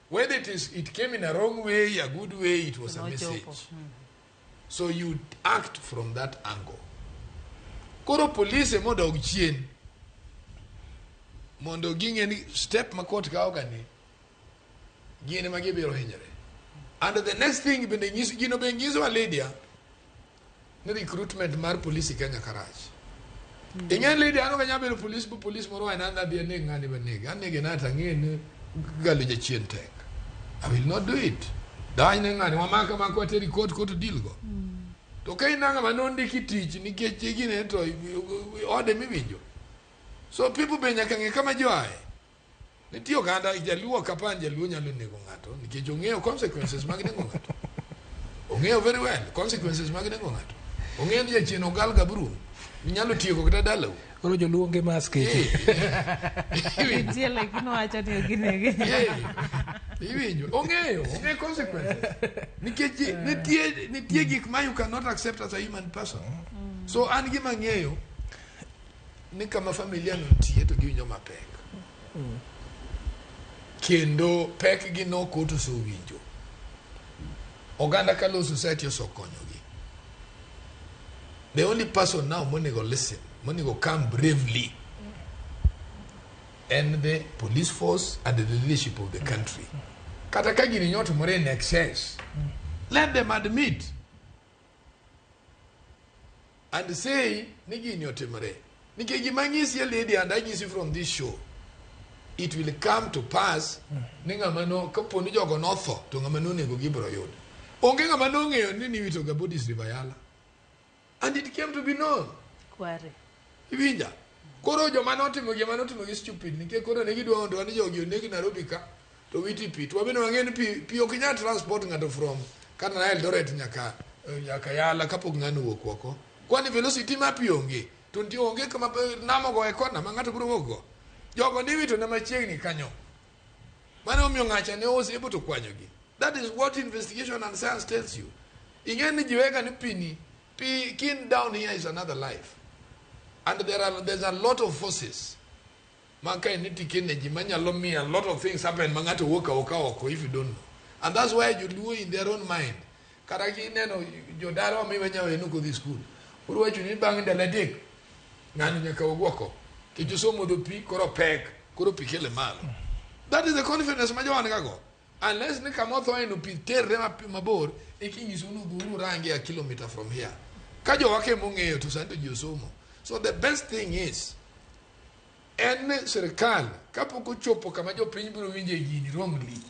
Whether it came in a wrong way, a good way, it was a Nochopo. message. So you act from that angle. Koro police modog chien mondo ging'e ni step ma court kawo ga ni gin ema gibiro hinyore. And the next thing bende nyiso gino be nyiso Lydia ni recruitment mar police e Kenya karach. Ing'e Lydia an ok anyal bedo police bu police moro en an adhi aneg ng'ani banege. Anege na to ang'e ni galo jachien tek. I will not do it. Dawach ne ng'ani wamaka maka wateri court court deal go. To ka in ng'ama nondiki tich nikech gine to ode miwinjo. So people be nyaka ng'e kama joae. Nitie oganda jaluo kapan jaluo nyalo nego ng'ato nikech ong'eyo consequences mag nego ng'ato. Ong'eyo very well consequences mag nego ng'ato. Ong'eyo ni jachien ogal gabru nyalo tieko kata dalau. Koro joluo onge maskeche. Nitie lakini wacho ni ok ginege. Iwinjo. Ong'eyo, ong'eyo consequences. Nikech nitie gik ma you cannot accept as a human person. So an gima ng'eyo ni kama familia no nitie to giwinjo mapek. Kendo pek gi no court osewinjo. Oganda Kaluo society osekonyogi. The only person now monego listen, monego come bravely en the police force and the leadership of the country. Kata ka gini nyotimore in excess, let them admit and say ni gini otimore. Nikech gima anyisi e lady and anyisi from this show, it will come to pass ni ng'ama no kapo ni jogo notho to ng'ama nonego gibiro yudo. Onge ng'ama nong'eyo ni niwito ga bodies River Yala. And it came to be known. Kware. Iwinja? Koro joma notimo gima notimo gi stupid nikech koro ne gidwa mondo ni jogi oneg Nairobi ka to witi pi. To wabende wang'e ni pi ok inyal transport ng'ato from kata na Eldoret nyaka Yala kapok ng'ano owuok oko. Kwani velocity ma pi onge. To nitie onge kama nam ogo e kona ma ng'ato biro wuok go. Jogo niwito ne machiegni kanyo. Mano omiyo ng'acha ne was able to kwanyogi. That is what investigation and science tells you. Ing'e ni ji wega ni pi ni, pi kin down here is another life. And there's a lot of forces. Ma kinetic energy manyalo miyo a lot of things happen ma ng'ato wuok aoka oko if you don't know. And that's why joluo in their own mind. Kata kineno jodala miwe nyawenu kodhi school. Koro wacho ni bang' ndalo 3 ng'ani nyaka wuog oko. Nikech osomodho pi koro pek, koro pi kele malo. That is the confidence ma jowan gago. Unless ni kama othoe no pi terre mabor, ikinyiso ni udhuru rangi a kilometer from here. Ka jowa ke mong'eyo to sani to ji osomo. So the best thing is, en ni sirikal kapok ochopo kama jopiny biro winje gini wrongly,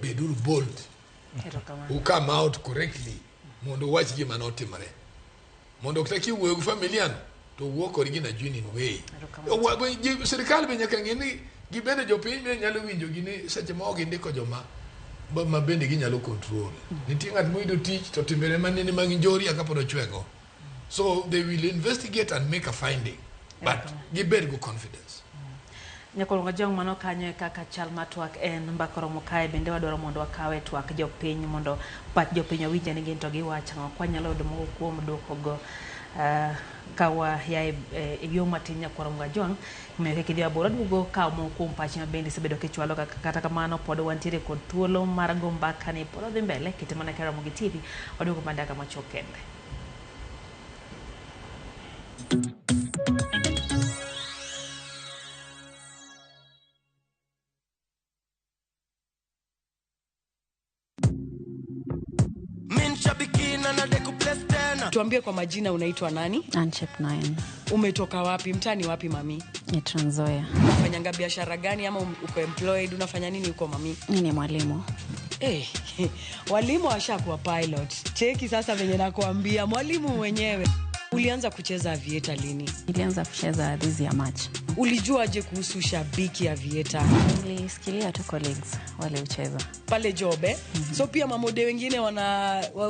beduru bold. Erokamano. U come out correctly mondo uwach gima notimore. Mondo kata kiwuoyo gi familia no, to wuo kodgi in a genuine way. Sirikal be nyaka ng'e ni gibende jopiny be nyalo winjo gi ni seche moko gindiko joma ma bende ginyalo control. Nitie ng'at moyudo tich to timbene manene mag njori kapod ochwego. So they will investigate and make a finding. But gibed go confidence. Nyakolongo Jong, mano kanyo e kaka chal mar twak en mbaka oromo kae bende wadwaro mondo wakawe twak jopiny mondo pach jopiny owinje ni gin to giwacho ang'o. Kwanyalo yudo moko kuom duoko go ka wa yae e yo matin Nyakolongo Jong, omiyo kik idhi mabor. Waduogo kawo moko kuom pachi ma bende isebedo kichwalo kata kamano pod wantiere kod thuolo mar go mbaka ni pod odhi mbele kete mana e Ramogi TV. Waduogo mana dakika machuok kende. Min shabiki na nadeku place tena. Tuambie kwa majina, unaitwa nani? Anchep 9. Umetoka wapi? Mtaani wapi mami? Ni Trans Nzoia. Unafanyanga biashara gani ama uko employed? Unafanya nini huko mami? Mimi ni mwalimu. Eh, walimu washakuwa pilot. Cheki sasa venye nakuambia, mwalimu mwenyewe. Ulianza kucheza Aviator lini? Nilianza kucheza this year March. Ulijuaje kuhusu Shabiki Aviator? Nilisikilia tu colleagues wale ucheza. Pale job eh? So pia mamode wengine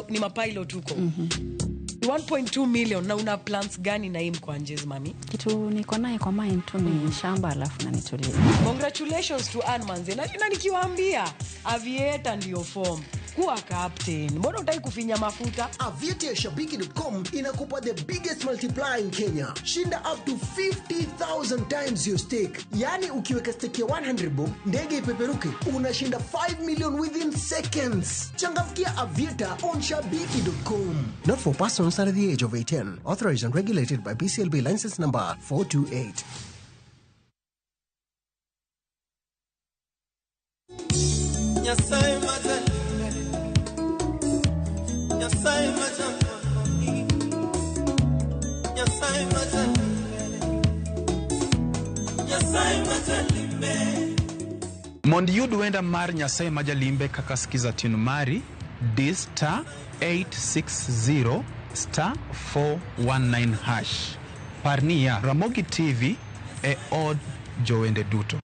ni mapilot huko. 1.2 million, na una plans gani na hii mkwanjezi mami? Kitu niko naye kwa mind tu ni shamba alafu na nitulie. Congratulations to Ann manze. Na nikiwaambia Aviator ndio form. Kuwa captain. Mbona hutaki kufinya mafuta? Aviator ya Shabiki.com inakupa the biggest multiplier in Kenya. Shinda up to 50,000 times your stake. Yani ukiweka stake ya 100 bob, ndege ipeperuke, unashinda 5 million within seconds. Changamkia Aviator on Shabiki.com. Not for persons under the age of 18. Authorized and regulated by BCLB license number 428. Nyasaye majalime, Nyasaye majalime, Nyasaye majalime, Nyasaye majalime. Mondo iyud wenda mar Nyasaye ma Jalimbe kaka skiza tune mari, di star 860 star 419 hash. Par niya, Ramogi TV e od jowende duto.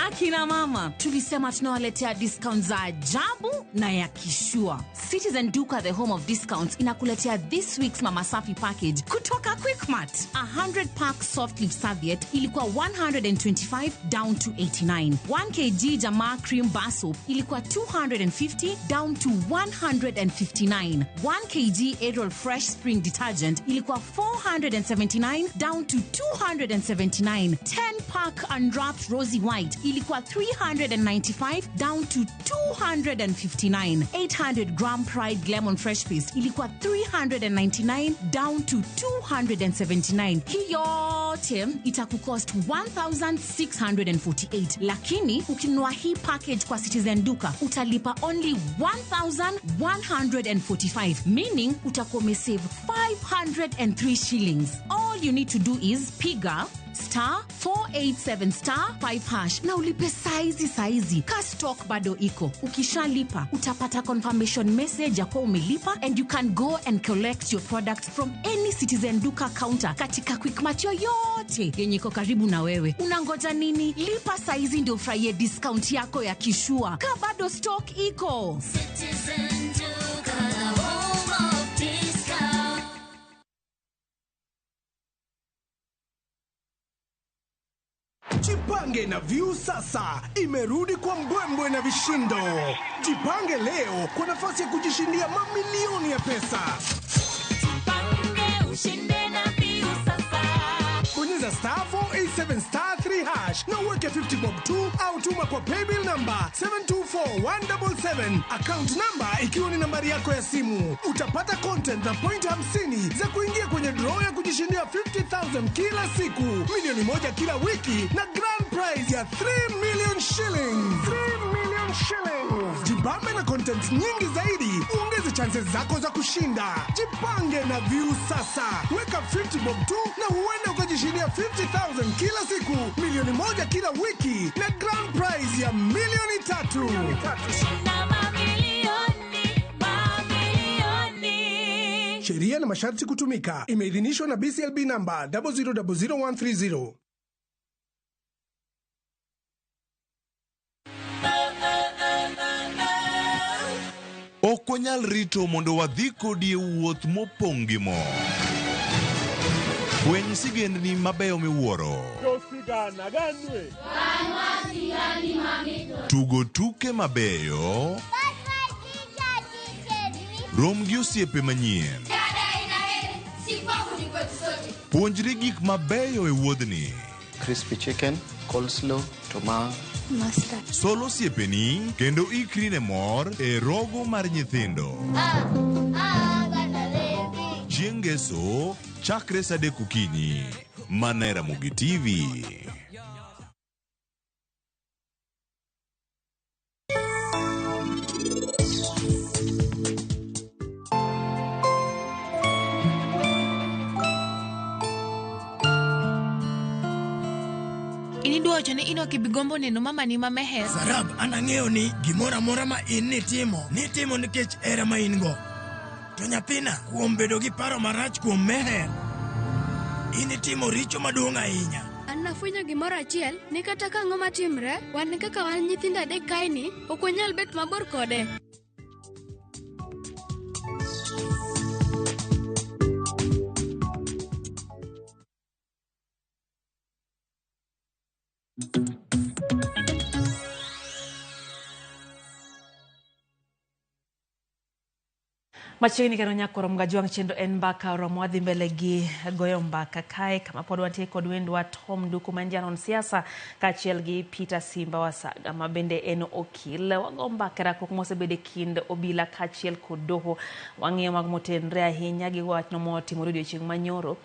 Akina mama, tulisema tunawaletea discount za ajabu na ya kishua. Citizen Duka, the home of discounts, inakuletea this week's Mama Safi package kutoka Quickmart. 100 pack soft leaf serviette ilikuwa 125 down to 89. 1 kg Jamaa cream bar soap ilikuwa 250 down to 159. 1 kg Ariel Fresh Spring detergent ilikuwa 479 down to 279. 10 pack unwrapped Rosy White ilikuwa 395 down to 259. 800 gram Pride Lemon Fresh Paste ilikuwa 399 down to 279. Hii yote itakucost 1648, lakini ukinunua hii package kwa Citizen Duka utalipa only 1145, meaning utakuwa umesave 503 shillings. All you need to do is piga star 487 star 5 hash na ulipe saizi saizi. Ka stock bado iko. Ukishalipa utapata confirmation message ya kuwa umelipa, and you can go and collect your products from any Citizen Duka counter katika Quickmart yoyote yenye iko karibu na wewe. Unangoja nini? Lipa saizi ndio ufurahie discount yako ya kishua. Ka bado stock iko. Citizen Duka, the home of discount. Jipange na View sasa imerudi kwa mbwembwe na vishindo. Jipange leo kwa nafasi ya kujishindia mamilioni ya pesa. Jipange ushinde na View sasa. Bonyeza star 487 star 3 hash na uweke 50 bob 2 au tuma kwa paybill number 724177, account number ikiwa ni nambari yako ya simu. Utapata content na point 50 za kuingia kwenye draw ya kujishindia 50,000 kila siku, milioni 1 kila wiki na grand prize ya 3 million shillings. 3 million shillings. Jibambe na content nyingi zaidi, uongeze chances zako za kushinda. Jipange na View sasa. Weka 50 bob 2 na huenda ukajishindia 50,000 kila siku, milioni 1 kila wiki na grand prize ya milioni 3. Shinda mamilioni, mamilioni. Sheria na masharti kutumika. Imeidhinishwa na BCLB number 0000130. Ok wanyal rito mondo wadhi kodi e wuoth mopong' gi mo. Fweny sigendni mabeyo miwuoro. Tugo tuke mabeyo. Rom gi osiepe manyien. Puonjri gik mabeyo e wuodhni. Crispy chicken, coleslaw, toma Master. Sol osiepeni kendo ikri ne mor e rogo mar nyithindo. Chieng' Ngeso chakre sa 3 okinyi. Mana e Ramogi TV. In idwa wacho ni in ok ibi gombo neno mamani ma Meher? Sarab, an ang'eyo ni gimoro amora ma in nitimo, nitimo nikech hera ma in go. To nyathina, kuom bedo gi paro marach kuom Meher, in itimo richo maduong' ahinya. An nafwenyo gimoro achiel ni kata ka ang'o matimre, wan kaka wan nyithindo adek kaeni, ok wanyal bet mabor kode. Machiegni kendo nyakoro Mgajwang' chenro en mbaka oromo wadhi mbele gi goyo mbaka kae kama pod wantie kod wendwa Tom Nduku ma en janon siasa kaachiel gi Peter Simba Wasaga ma bende en okil. Wago mbaka e rakruok mosebedo e kind obila kaachiel kod doho. Wang'iyo mag motenre ahinya gi wachno motimore odiochieng' manyoro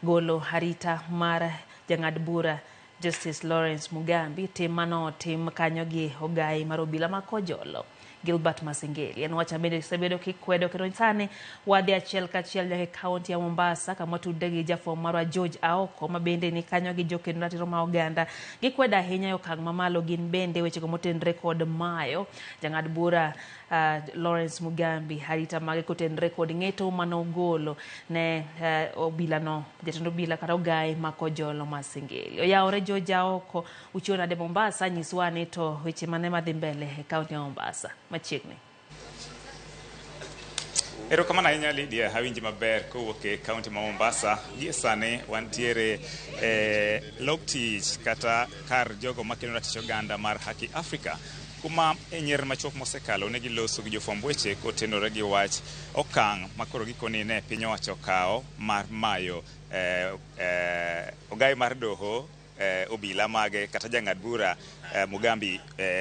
golo arita mar jang'ad bura Justice Lawrence Mugambi, tim manotim kanyo gi ogai mar obila ma Kojolo Gilbert Masengeli. En wach mabende osebedo kikwedo kendo sani wadhi achiel kachiel nyaka e kaunti ya Mombasa kama tudre gi jafwambo marwa George Aoko ma bende ni kanyo gi jokendo ratiro ma oganda. Gikwedo ahinya e okang' mamalo gin bende wechego motenre kod mayo jang'ad bura Lawrence Mugambi arita mage kotenre kod ng'eto manogolo ne obilano jatend obila kata ogai ma Kojolo Masengeli. Oyawore George Aoko, uchiwo nade Mombasa? Nyiswa ni to weche mane madhi mbele e kaunti ya Mombasa machiegni. Erokamano ahinya Lydia, awinji maber kowuok e kaunti ma Mombasa. Gie sani wantiere e log tich kata kar jogo makelo ratich oganda mar Haki Africa, kuma e nyer machuok mosekalo ne giloso gi jofwamb weche kotenore gi wach okang' makoro gikoni ne piny owacho okawo mar mayo ogai mar doho obila mage kata jang'ad bura Mugambi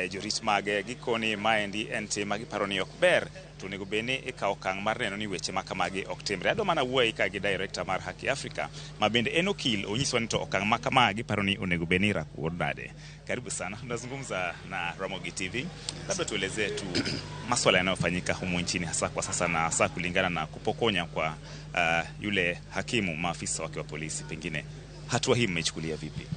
jorit mage. Gikoni maendi en tim ma giparo ni ok ber, to onego bed ni ikawo okang' mar neno ni weche ma kamagi ok timre. Adwa mana wuoyi ka gi director mar Haki Africa ma bende en okil, onyiswa ni to okang' ma kama giparo ni onego bed ni rakuor nade. Karibu sana, tunazungumza na Ramogi TV. Labda tuelezee tu maswala yanayofanyika humu nchini hasa kwa sasa na hasa kulingana na kupokonya kwa yule hakimu maafisa wake wa polisi, pengine hatua hii mmeichukulia vipi?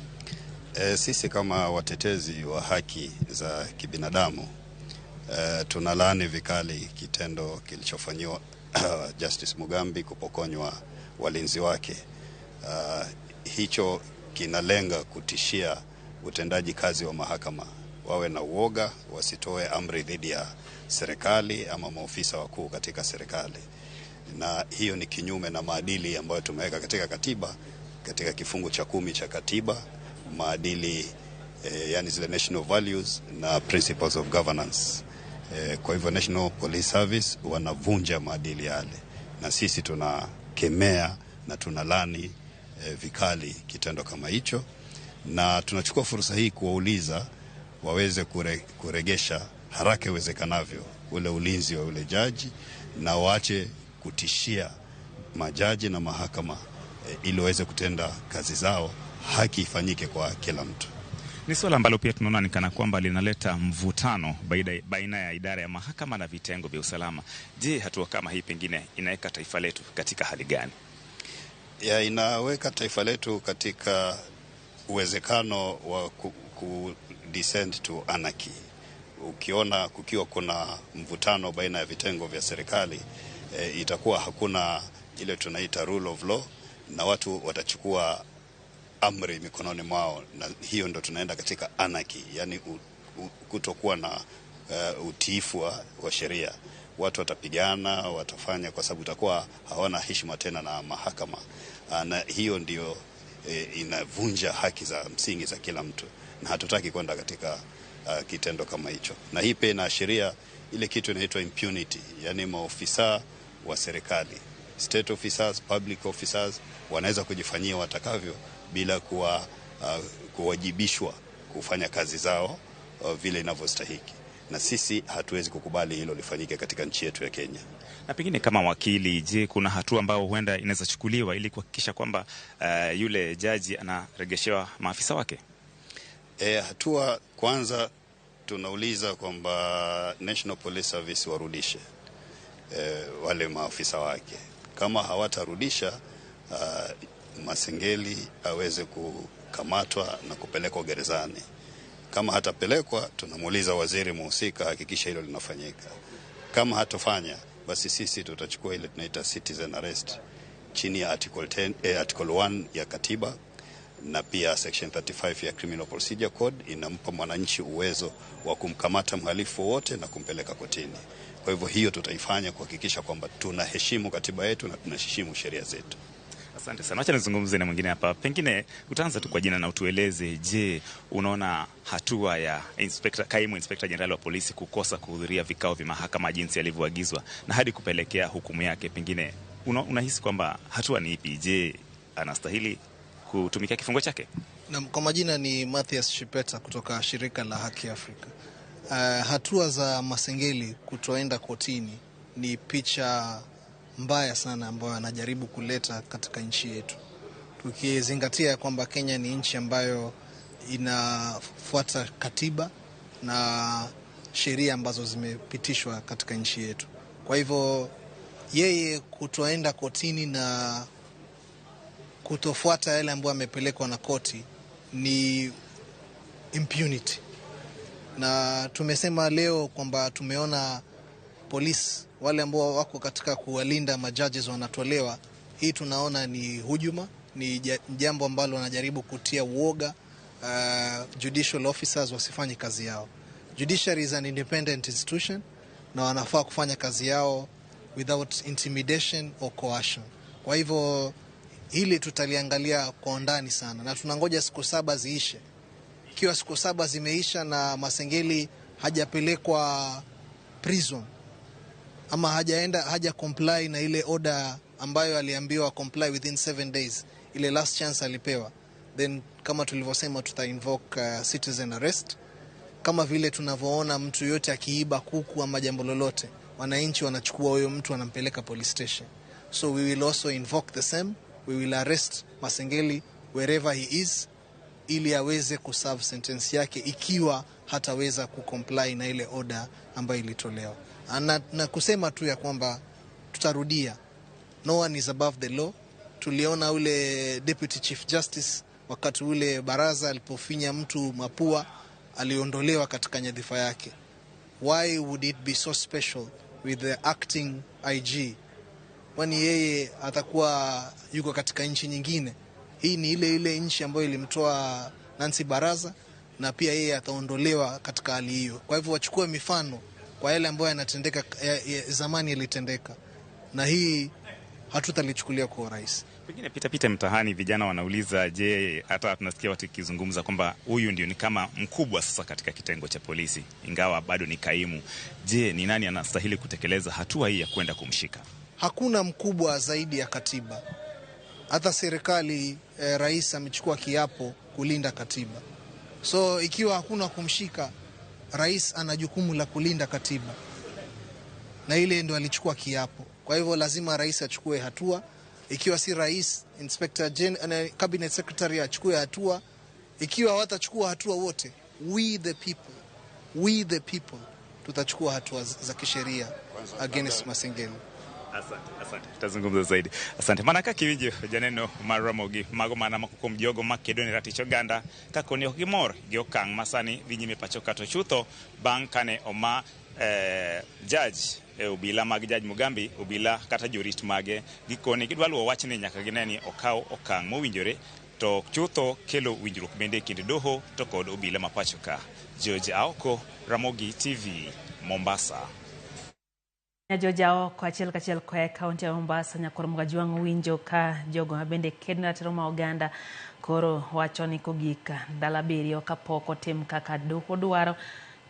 Sisi kama watetezi wa haki za kibinadamu tunalaani vikali kitendo kilichofanyiwa Justice Mugambi kupokonywa walinzi wake. Hicho kinalenga kutishia utendaji kazi wa mahakama, wawe na uoga, wasitoe amri dhidi ya serikali ama maofisa wakuu katika serikali. Na hiyo ni kinyume na maadili ambayo tumeweka katika katiba, katika kifungu cha 10 cha katiba, maadili yani zile national values na principles of governance. Kwa hivyo National Police Service wanavunja maadili yale, na sisi tunakemea na tunalani vikali kitendo kama hicho, na tunachukua fursa hii kuwauliza waweze kuregesha haraka iwezekanavyo ule ulinzi wa ule jaji, na waache kutishia majaji na mahakama ili waweze kutenda kazi zao, haki ifanyike kwa kila mtu. Ni swala ambalo pia tunaona ni kana kwamba linaleta mvutano baina ya idara ya mahakama na vitengo vya usalama. Je, hatua kama hii pengine inaweka taifa letu katika hali gani? Ya, inaweka taifa letu katika uwezekano wa ku descend to anarchy. Ukiona kukiwa kuna mvutano baina ya vitengo vya serikali, itakuwa hakuna ile tunaita rule of law, na watu watachukua amri mikononi mwao, na hiyo ndo tunaenda katika anarchy, yani kutokuwa na utiifu wa sheria. Watu watapigana, watafanya, kwa sababu itakuwa hawana heshima tena na mahakama, na hiyo ndio inavunja haki za msingi za kila mtu, na hatutaki kwenda katika kitendo kama hicho. Na hii pia inaashiria ile kitu inaitwa impunity, yani maofisa wa serikali, state officers, public officers wanaweza kujifanyia watakavyo bila kuwajibishwa kufanya kazi zao vile inavyostahiki, na sisi hatuwezi kukubali hilo lifanyike katika nchi yetu ya Kenya. Na pengine kama wakili, je, kuna hatua ambayo huenda inaweza chukuliwa ili kuhakikisha kwamba yule jaji anaregeshewa maafisa wake? Hatua kwanza tunauliza kwamba National Police Service warudishe wale maafisa wake. Kama hawatarudisha, Masengeli aweze kukamatwa na kupelekwa gerezani. Kama hatapelekwa, tunamuuliza waziri muhusika hakikisha hilo linafanyika. Kama hatofanya, basi sisi tutachukua ile tunaita citizen arrest chini ya article 10, article 1 ya katiba na pia section 35 ya Criminal Procedure Code inampa mwananchi uwezo wa kumkamata mhalifu wowote na kumpeleka kotini. Kwa hivyo hiyo tutaifanya kuhakikisha kwamba tunaheshimu katiba yetu na tunaheshimu sheria zetu. Asante sana. Wacha nizungumze na mwingine hapa. Pengine utaanza tu kwa jina na utueleze, je, unaona hatua ya kaimu inspekta jenerali wa polisi kukosa kuhudhuria vikao vya mahakama jinsi alivyoagizwa na hadi kupelekea hukumu yake, pengine unahisi kwamba hatua ni ipi? Je, anastahili kutumikia kifungo chake? Na kwa majina ni Mathias Shipeta kutoka shirika la Haki Afrika. Hatua za Masengeli kutoenda kotini ni picha mbaya sana ambayo anajaribu kuleta katika nchi yetu, tukizingatia kwamba Kenya ni nchi ambayo inafuata katiba na sheria ambazo zimepitishwa katika nchi yetu. Kwa hivyo yeye kutoenda kotini na kutofuata yale ambayo amepelekwa na koti ni impunity. Na tumesema leo kwamba tumeona polisi wale ambao wako katika kuwalinda majudges wanatolewa. Hii tunaona ni hujuma, ni jambo ambalo wanajaribu kutia uoga judicial officers wasifanye kazi yao. Judiciary is an independent institution na wanafaa kufanya kazi yao without intimidation or coercion. Kwa hivyo hili tutaliangalia kwa undani sana, na tunangoja siku 7 ziishe. Ikiwa siku 7 zimeisha na Masengeli hajapelekwa prison ama haja comply na ile order ambayo aliambiwa comply within 7 days, ile last chance alipewa, then kama tulivyosema tuta invoke citizen arrest. Kama vile tunavyoona mtu yote akiiba kuku ama jambo lolote, wananchi wanachukua huyo mtu wanampeleka police station. So we will also invoke the same. We will arrest Masengeli wherever he is ili aweze kuserve sentence yake ikiwa hataweza kucomply na ile order ambayo ilitolewa. Na kusema tu ya kwamba tutarudia, no one is above the law. Tuliona ule Deputy Chief Justice wakati ule baraza alipofinya mtu mapua aliondolewa katika nyadhifa yake. Why would it be so special with the acting IG? Kwani yeye atakuwa yuko katika nchi nyingine? Hii ni ile ile nchi ambayo ilimtoa Nancy Baraza, na pia yeye ataondolewa katika hali hiyo. Kwa hivyo wachukue mifano kwa yale ambayo yanatendeka zamani yalitendeka, na hii hatutalichukulia kwa urahisi. Pengine pita mtaani vijana wanauliza, je, hata tunasikia watu kizungumza kwamba huyu ndio ni kama mkubwa sasa katika kitengo cha polisi ingawa bado ni kaimu. Je, ni nani anastahili kutekeleza hatua hii ya kwenda kumshika? Hakuna mkubwa zaidi ya katiba. Hata serikali, rais amechukua kiapo kulinda katiba. So ikiwa hakuna kumshika, rais ana jukumu la kulinda katiba, na ile ndio alichukua kiapo. Kwa hivyo lazima rais achukue hatua. Ikiwa si rais, Inspector General, Cabinet Secretary achukue hatua. Ikiwa hawatachukua hatua wote, we the people tutachukua hatua za kisheria against Masengeli. Asante. Tutazungumza zaidi. Asante. Mana kaka iwinjo janeno mar Ramogi mago mana moko kuom jogo makedo ne ratich oganda ka koni ok gimor gi okang' masani dhi nyime pacho ka to chutho bang' kane oma judge obila mag Judge Mugambi, obila kata jorit mage gikoni gidwa luwo wachni nyaka gine ni okaw okang' mowinjore to chutho kelo winjruok bende e kind doho to kod obila ma pacho ka. George Aoko, Ramogi TV, Mombasa. George Aoko achiel kachiel koa e kaunti ya Mombasa. Nyakor Mgajwang' winjo ka jogo mabende kedo ne ratiro ma oganda koro wacho ni kogik ndalo 7 kapok otim kaka doho dwaro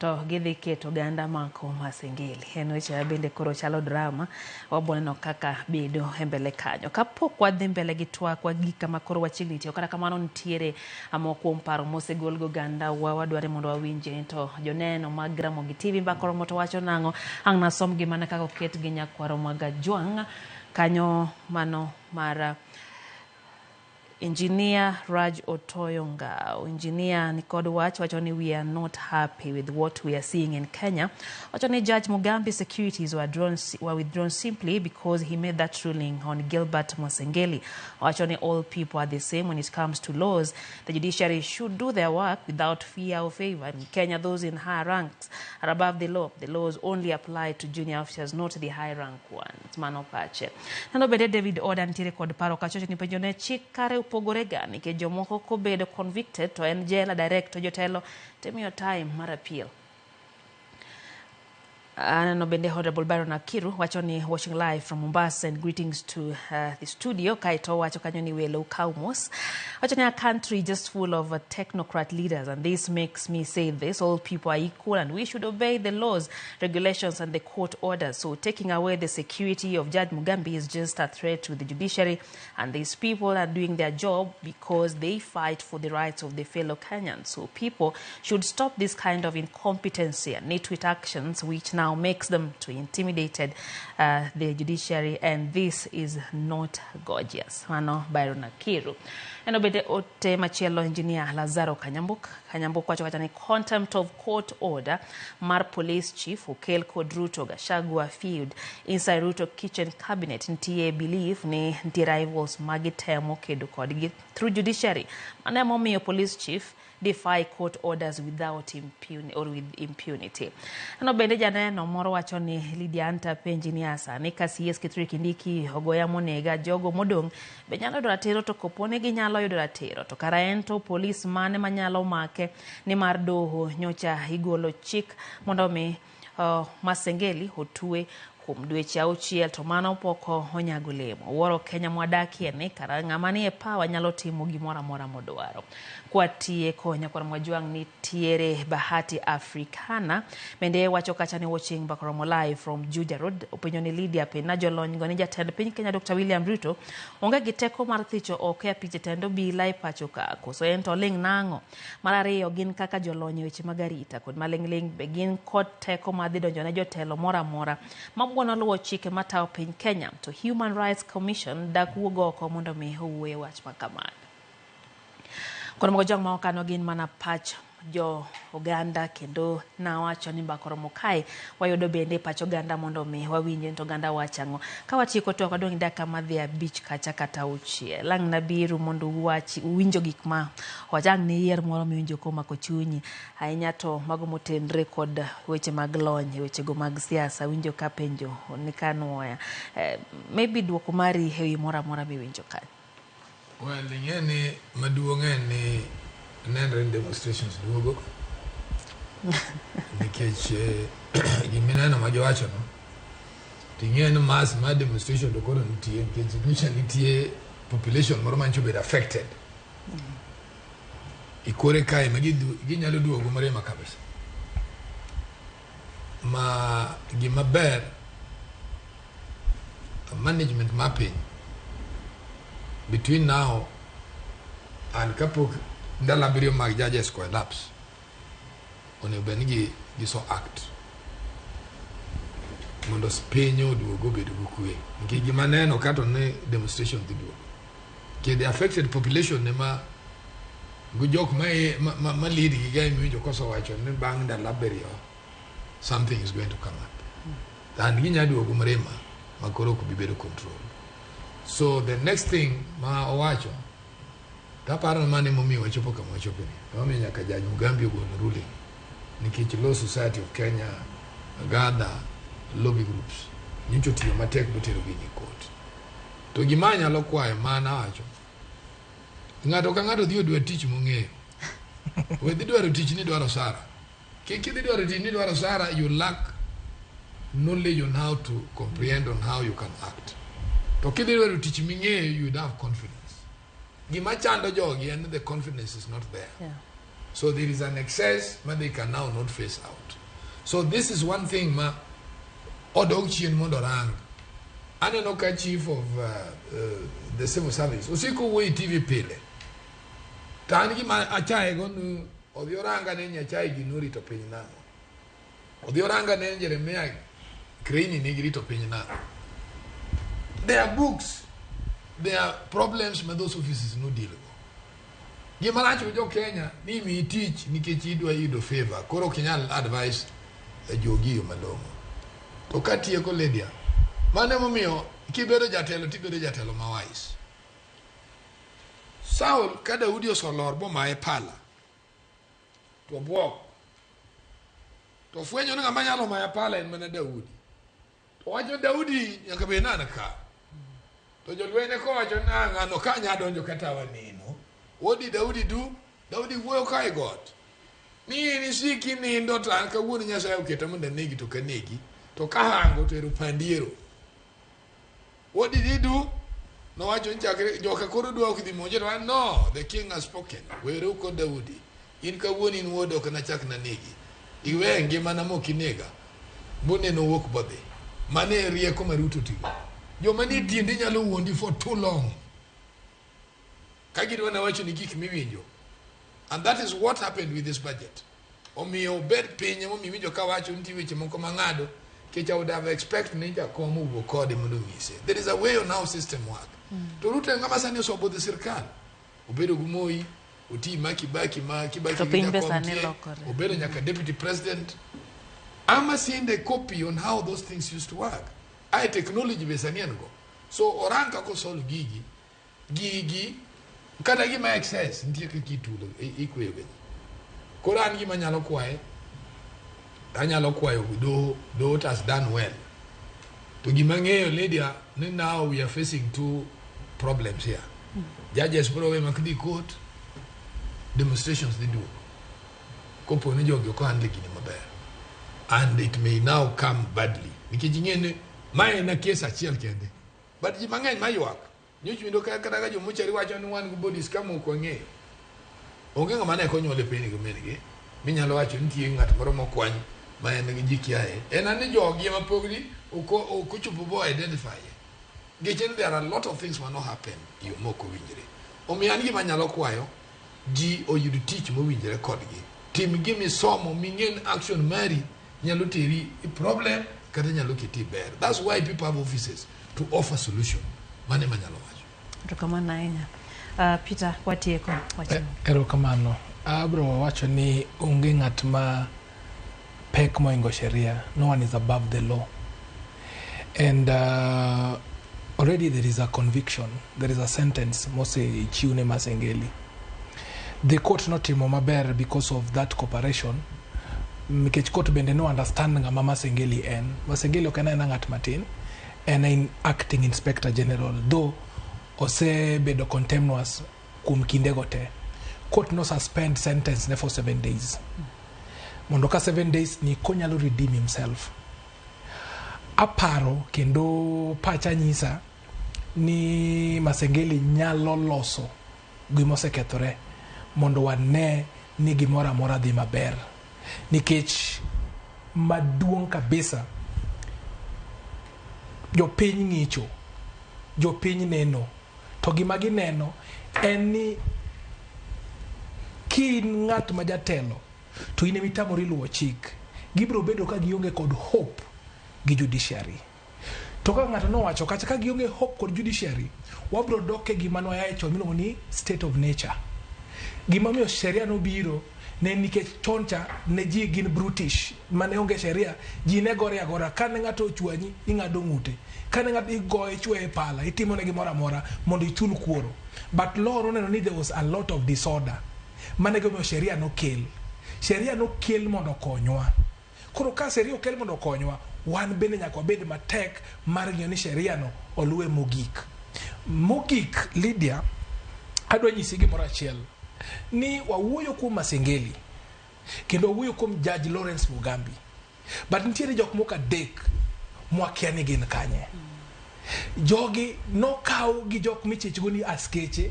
To gidhi keto oganda mako Masengeli. En weche ma bende koro chalo drama, wabo neno kaka bedo e mbele kanyo. Kapok wadhi mbele gi twak wagik kama koro wachiegni tiyo, kata kamano nitiere moko kuom paro mosegol gi oganda wa wadwaro mondo wawinje to joneno mag Ramogi TV Mbaka Oromo to wacho nang'o? Ang' nasomgi mana kaka oket gi nyakwaro mag Ajwang' kanyo mano mar Engineer Raj Otoyo Ngao. Engineer nikod wach wacho ni we are not happy with what we are seeing in Kenya. Wacho ni Judge Mugambi securities were withdrawn simply because he made that ruling on Gilbert Mwasengeli. Wacho ni all people are the same when it comes to laws. The judiciary should do their work without fear or favor. In Kenya, those in higher ranks are above the law. The laws only apply to junior officers, not the high rank ones. Mano pache. Nano bende David Oda nitiere kod paro kachocho ni penjo ne chik kare opogore ga nikech jomoko kobedo convicted to en jela direct to jotelo timiyo time mar appeal. Aneno bende Honorable Byron Akiru wacho ni watching live from Mombasa and greetings to the studio. Kaeto wacho kanyo ni welo ukaw mos. Wacho ni a country just full of technocrat leaders, and this makes me say this: all people are equal and we should obey the laws, regulations and the court orders. So taking away the security of Judge Mugambi is just a threat to the judiciary, and these people are doing their job because they fight for the rights of the fellow Kenyans. So people should stop this kind of incompetency and nitwit actions which now makes them to intimidated the judiciary, and this is not gorgeous. Mano Byron Akiru. Eno bende ote machielo engineer Lazaro Kanyambuk. Kanyambuk wacho kacha ni contempt of court order mar police chief okel kod Ruto Gachagua feud inside Ruto kitchen cabinet. Nitie belief ni nitie rivals magitemo kedo kodgi through judiciary. Mano emomiyo police chief defy court orders without impunity or with impunity. Ano bende janeno moro wacho ni Lydia Anta penji ni sani ka CS Kithure Kindiki ogoya monega jogo modong' be nyalo yudo ratiro, to kopo ni ginyalo yudo ratiro to kara en to polis mane manyalo make nimar doho nyocha igolo chik mondo mi Masengeli otwe kuom dweche 6 to mano pok onyago lemo. Wuoro Kenya mwadakie ni kara ng'ama nie power nyalo timo gimoro amora modwaro. Kwatieko nyakwar Mwajwang' nitiere Bahati Africana bende wacho kacha ni watching Mbaka Oromo live from Juja Road. Openjo ni Lydia Pena jolony go ni jatend piny Kenya Dr. William Ruto onge gi teko mar thicho oko e apich jatend obila e pacho ka, koso en to oling' nang'o? Mar ariyo gin kaka jolony e weche mag arita kod maling'ling' be gin kod teko mar dhi donjo ne jotelo moro amora mabuono luwo chike matayo piny Kenya, to Human Rights Commission dak wuog oko mondo mi owuo e wach ma kamano. Koro mogo jok ma okano gin mana pach jo oganda, kendo nawacho ni Mbaka Oromo kae wayudo bende pach oganda mondo mi wawinje to oganda wacho ang'o. Ka watieko twak wadong' gi dakika madhi 5 kacha kata 6. Ang' nabiru mondo uwach uwinjo gik ma wach ang' niyier moro miwinjo komako chunyi ahinya to mago motenre kod weche mag lony, wechego mag siasa, winjo ka penjo ni kanwoya. Maybe duoko mari ewi moro amora miwinjo kanyo. Well, ing'e ni maduong' en ni nenre ni demonstrations duogo nikech gimineno ma giwachono to ing'e ni mass mar demonstration to koro nitie nikech nyocha nitie population moro manyocha obedo affected ikore kae ma ginyalo duogo marema kabisa. Ma gima ber management mar piny between now and kapok ndalo 7 mag judges ko elapse onego bed ni giso act mondo piny oduog obed gi kwe, nikech gima neno ka to ne demonstration dhi duogo nikech the affected population ema go jok ma lead gi ga miwinjo kosewacho ni bang' ndalo 7 something is going to come up and ginya duogo mrema ma koro ok bi bedo control. So the next thing ma owacho taparo ni mano emomiyo wachopo kama wachopeni, emomiyo nyaka Judge Mugambi ogol ruling nikech Law Society of Kenya gather lobby groups nyocha otiyo matek motero gini e court. To gima anyalo kwayo mana wacho ng'ato ka ng'ato dhi odwa tich mong'eyo. We dhi dwaro tich ni dwaro sara. Kik idhi dwaro tich ni dwaro sara, you lack knowledge on how to comprehend on how you can act. To kidhi dwaro tich ming'eyo, you would have confidence. Gima chando jogi en the confidence is not there. So there is an excess ma they can now not face out. So this is one thing ma odog chien mondo orang. Aneno ka chief of the civil service osiko wuoyo e TV pile. To an gima achaye go ni odhi oranga ne Nyachae gini orito piny nang'o. Odhi oranga ne Jeremiah Kreini nigi rito piny nang'o. There are books, there are problems ma those offices no deal go. Gima rach gi jo Kenya ni imiyi tich nikech idwa yudo favor, koro ok inyal advice jogi e yo malong'o. To katieko Lydia, mano emomiyo kibedo jatelo tibedo jatelo ma wise. Saul ka Daudi osolor bomaye pala to obwok to fwenyo ni ng'ama nyalo maya pala en mana Daudi. To wacho Daudi nyaka bed nana ka. To jolweny kowacho ni "Ah, ng'ano ka nya donjo kata waneno. What did Daudi do? Daudi wuoyo ka e got. Ni in isiki nindo to an kawuono Nyasaye oketa mondo anegi to kanegi. To kahango to ero pandi ero. What did he do? Nowacho ni chakre joka koro dwa ok dhi monje to an no, the king has spoken. Weru kod Daudi. In kawuono in wuoda ok nachak nanegi. Iwe ngimana mok inega. Boneno wuok bodhi. Mano e rieko ma Ruto tigo. Joma nie tiendi nyalo wuondi for too long. Ka gidwa na wacho ni gik miwinjo. And that is what happened with this budget. Omiyo obed piny emomiyo iwinjo ka wacho nitie weche moko mang'ado nikech I would have expect ni jakom owuo kode mondo onyise. There is a way on how system work. To Ruto en ng'ama sani osobodho sirkal. Obedo gi Moi, oti ma Kibaki ma Kibaki To gi piny be jakom sani nitie, lokore. obedo nyaka deputy president. Ama seen a copy on how those things used to work. Ae technology be sani en go. So orang kaka osolve gigi, gigi kata gima excess nitie kaka itulo ikweyo ga ji. Koro an gima anyalo kwaye, anyalo kwayo doho, doho has done well. To gima ng'eyo Lydia ni now we are facing two problems here. Judges biro we mak dhi court, demonstrations dhi duogo. Kopo ni jogi ok handle gini maber. And it may now come badly. Nikech ing'e ni mae en a case achiel kende. But ji mang'eny maywak. Nyocha winjo ka kata ka jomochari wacho ni wan gi bodies ka moko wang'eyo. Onge ng'ama ne konyuol e piny gi min gi. Minyalo wacho ni nitie ng'at moro mokwany ma en gi ji kiaye. En ani jogi ema pogni ok ochopo bo identify. Nikech en there are a lot of things ma no happen e yo mok owinjore. Omiyo an gima anyalo kwayo ji oyud tich mowinjore kodgi. Tim gimisomo ming'e ni action mari nyalo teri e problem kata nyalo keti e ber. That's why people have offices to offer solution. Mano ema anyalo wacho. Erokamano ahinya. Peter, watieko wachno. Erokamano. Abro wacho ni onge ng'at ma pek moingo sheria. No one is above the law. And already there is a conviction, there is a sentence mosechiw ne Masengeli. The court notimo maber because of that cooperation nikech court bende no understand ng'ama Masengeli en. Masengeli ok en aena ng'at matin, en en acting inspector general though osebedo contemnaneous kuom kindego te. Court no suspend sentence ne for 7 days. Mondo ka 7 days ni konyalo redeem himself. Aparo kendo pacha nyisa ni Masengeli nyalo loso gimosekethore mondo wane ni gimoro amora dhi maber. Nikech maduong' kabisa jopiny ng'icho, jopiny neno, to gima gineno en ni ki in ng'at ma jatelo to in emitamori luwo chik, gibiro bedo ka gionge kod hope gi judiciary. To kaka ng'ato nowacho kacha ka gionge hope kod judiciary, wabiro dok e gima nwayae chon miluongo ni state of nature. Gimomiyo sheria nobiro ne en nikech chon cha ne ji gin brutish mane onge sheria ji ne gore agora kane ng'ato ochwanyi ing'ado ng'ute kane ng'ato igoye ichwoye pala itimone gimoro amora mondo ichul kuoro but law noneno ni there was a lot of disorder mane gimomiyo sheria nokel sheria nokel mondo okonywa koro ka sheria okel mondo okonywa wan bende nyaka wabed matek mar ng'iyo ni sheria no oluwe mogik mogik Lydia adwa nyisi gimoro achiel ni wawuoyo kuom Masengeli kendo wawuoyo kuom Judge Lawrence Mugambi but nitiere jok moko adek mwakia ni gin kanye jogi nokaw gi jok michechgo ni askeche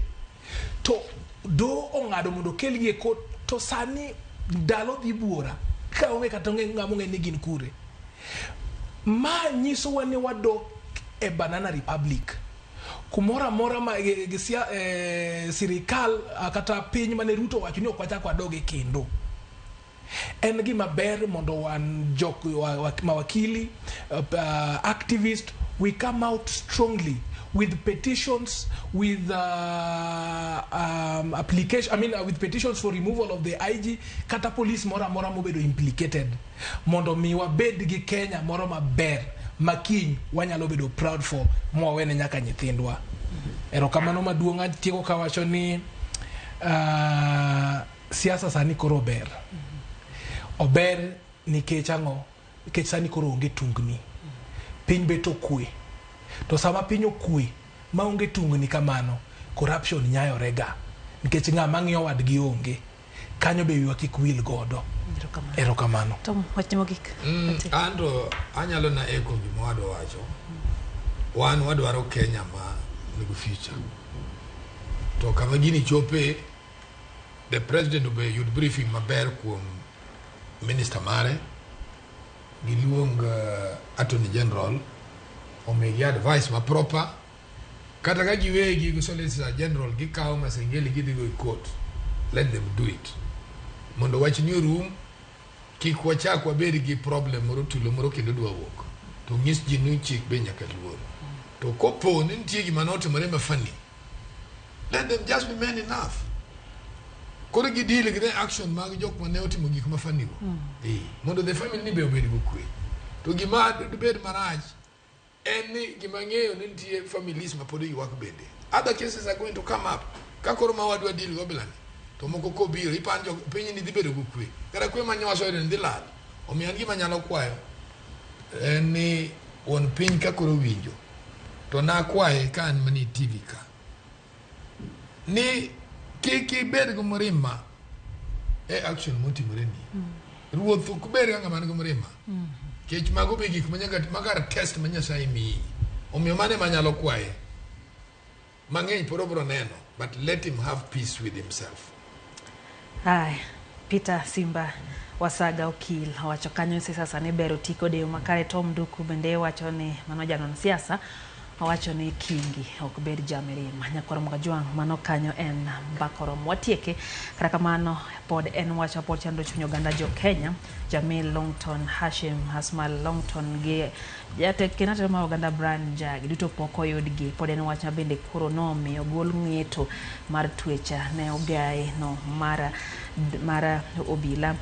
to do ong'ado mondo okelgi e court To sani ndalo dhi buora ka onge kata onge ng'ama ong'e ni gin kure. Ma nyisowa ni wadok e Banana Republic. Kumoro amora ma sirikal kata piny mane Ruto owacho ni ok wachak wadoge kendo. En gima ber mondo wan jok mawakili, activist, we come out strongly with petitions, with application, I mean, with petitions for removal of the IG, kata police moro amora mobedo implicated, mondo mi wabed gi Kenya moro maber ma kiny wanyalo bedo proud for mwawene nyaka nyithindwa. Erokamano maduong'. Atieko kawacho ni siasa sani koro ber. Ober nikech ang'o? Nikech sani koro onge tungni. Piny bet okwe. To sama piny okwe maonge tungni kamano, corruption nyayore ga. Nikech ng'ama ng'iyo wadgi onge. Kanyo be wiwa kik wil godo. Erokamano. Tom, wach mogik. Anto anyalo na eko gima wadwa wacho. Wan wadwaro Kenya ma nigi future. To kama gini chope, the president obe yud briefing maber kuom minister mare, giluong attorney general omigi advice ma proper. Kata ka giwegi gi solicitor general gikawo Masengeli gidhigo e court, let them do it mondo wach ni orum, kik wachak wabed gi problem moro tulo moro kendo dwa wuok. To nyis ji ni chik be nyaka luor. To kopo ni nitie gima notimore ma funny, let them just be men enough koro gi deal gi the action mag jok mane otimo gik ma funny go. Mondo the family ni be obed go kwe. To gima bed marach en ni gima ng'eyo ni nitie families ma pod ywak bende. Other cases are going to come up. Ka koro ma wadwa deal go bilani, to moko kobiro ipanjo piny ni dhi bedo go kwe. Kata kwe ma nyowaso yudo ni dhi lal. Omiyo an gima nyalo kwayo en ni wuon piny ka koro winjo to nakwaye ka an mana e TV ka ni kik ibed gi mirima e action motimore ni. Ruoth ok ber ka ng'ama nigi mirima. Kech mago be gik manyaka makar test ma Nyasaye miyi. Omiyo mano ema anyalo kwaye. Mang'eny pod obiro neno, but let him have peace with himself. Aya, Peter Simba Wasaga okil owacho kanyo ni siasa ni ber oti kode e yo makare. Tom Nduku bende wacho ni mano janon siasa owacho ni kingi ok bed jamirima. Nyakwar Mogajwang' mano kanyo en mbaka oromo watieke. Kata kamano pod en wach ma pod chando chuny oganda jo Kenya. Jamil Longton, Hashim Hasmal Longton gi jatend kinatelo mar oganda Brian Njagi duto pok oyudgi. Pod en wach ma bende koro nomiyo gol ng'eto mar twecha ne ogaye no mar obila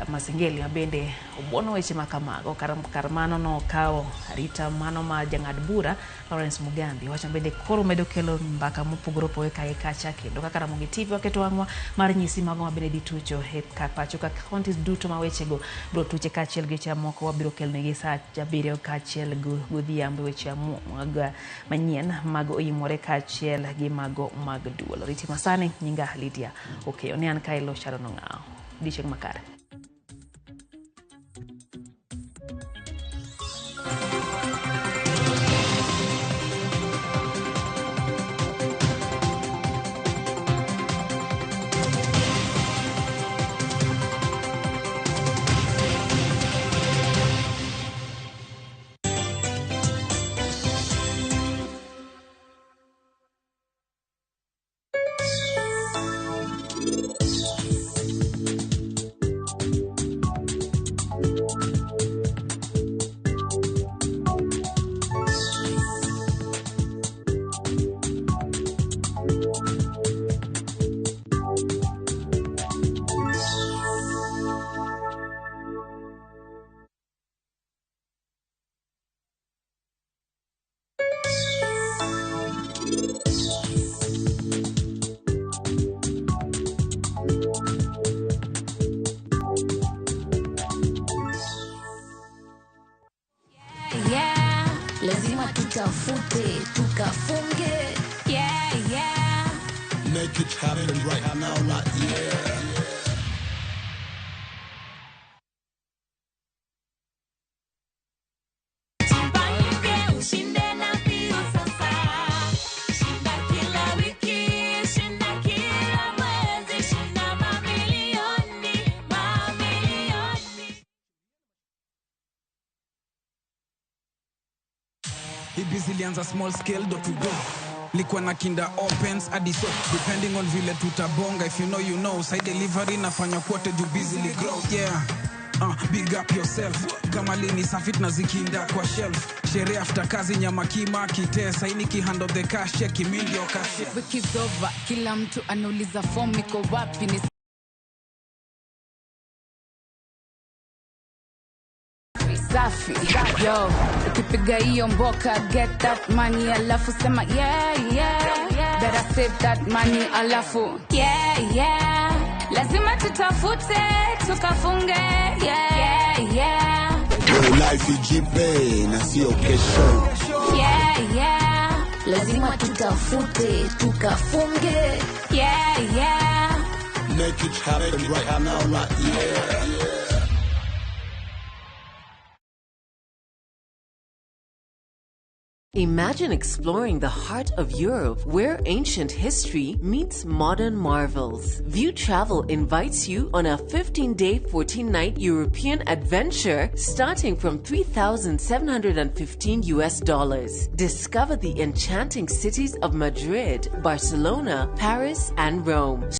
Masengeli ma bende obuono weche ma kamago. Kar mano nokawo arita mano mar jang'ad bura Lawrence Mugambi. Wach ma bende koro medo kelo mbaka mopogore opogore kae kacha kendo kaka Ramogi TV waketo wang'wa mar nyisi mago ma bende dhi tucho e pacho ka counties duto ma wechego biro tuche kaachiel gi weche mamoko wabiro kelonegi saa 7 kaachiel godhiambo weche mag manyien mag oyimore kaachiel gi mago mag duol. Riti masani nyinga Lydia Okeyo ne an Kaelo Sharon Ong'awo. Odiechieng' makare. Yeah, lazima tutafute tukafunge. Yeah. Make it happen right now, not yeah. Jipange ushinde na mbio sasa. Shinda kila wiki, shinda kila mwezi, shinda mamilioni. Hii biz ilianza small scale door to door. Likuwa na kinda opens hadi so depending on vile tutabonga. If you know you know. Side delivery nafanya kwote juu busy grow. Yeah. Big up yourself. Kama lini safi tunazikinda kwa shelf. Sherehe after kazi nyama kima kitesa. Hii ni kihando the cash check mingi o cash. Wiki over, kila mtu anauliza form iko wapi ni safi. Yo, ukipiga hiyo mboka get that money alafu sema yeah yeah. Better save that money alafu yeah yeah. Lazima tutafute tukafunge yeah yeah yeah. Life ijipe na sio kesho. Yeah yeah. Lazima tutafute tukafunge yeah yeah. Make it happen right now, right yeah. Imagine exploring the heart of Europe where ancient history meets modern marvels. View Travel invites you on a 15-day, 14-night European adventure starting from $3,715. Discover the enchanting cities of Madrid, Barcelona, Paris, and Rome.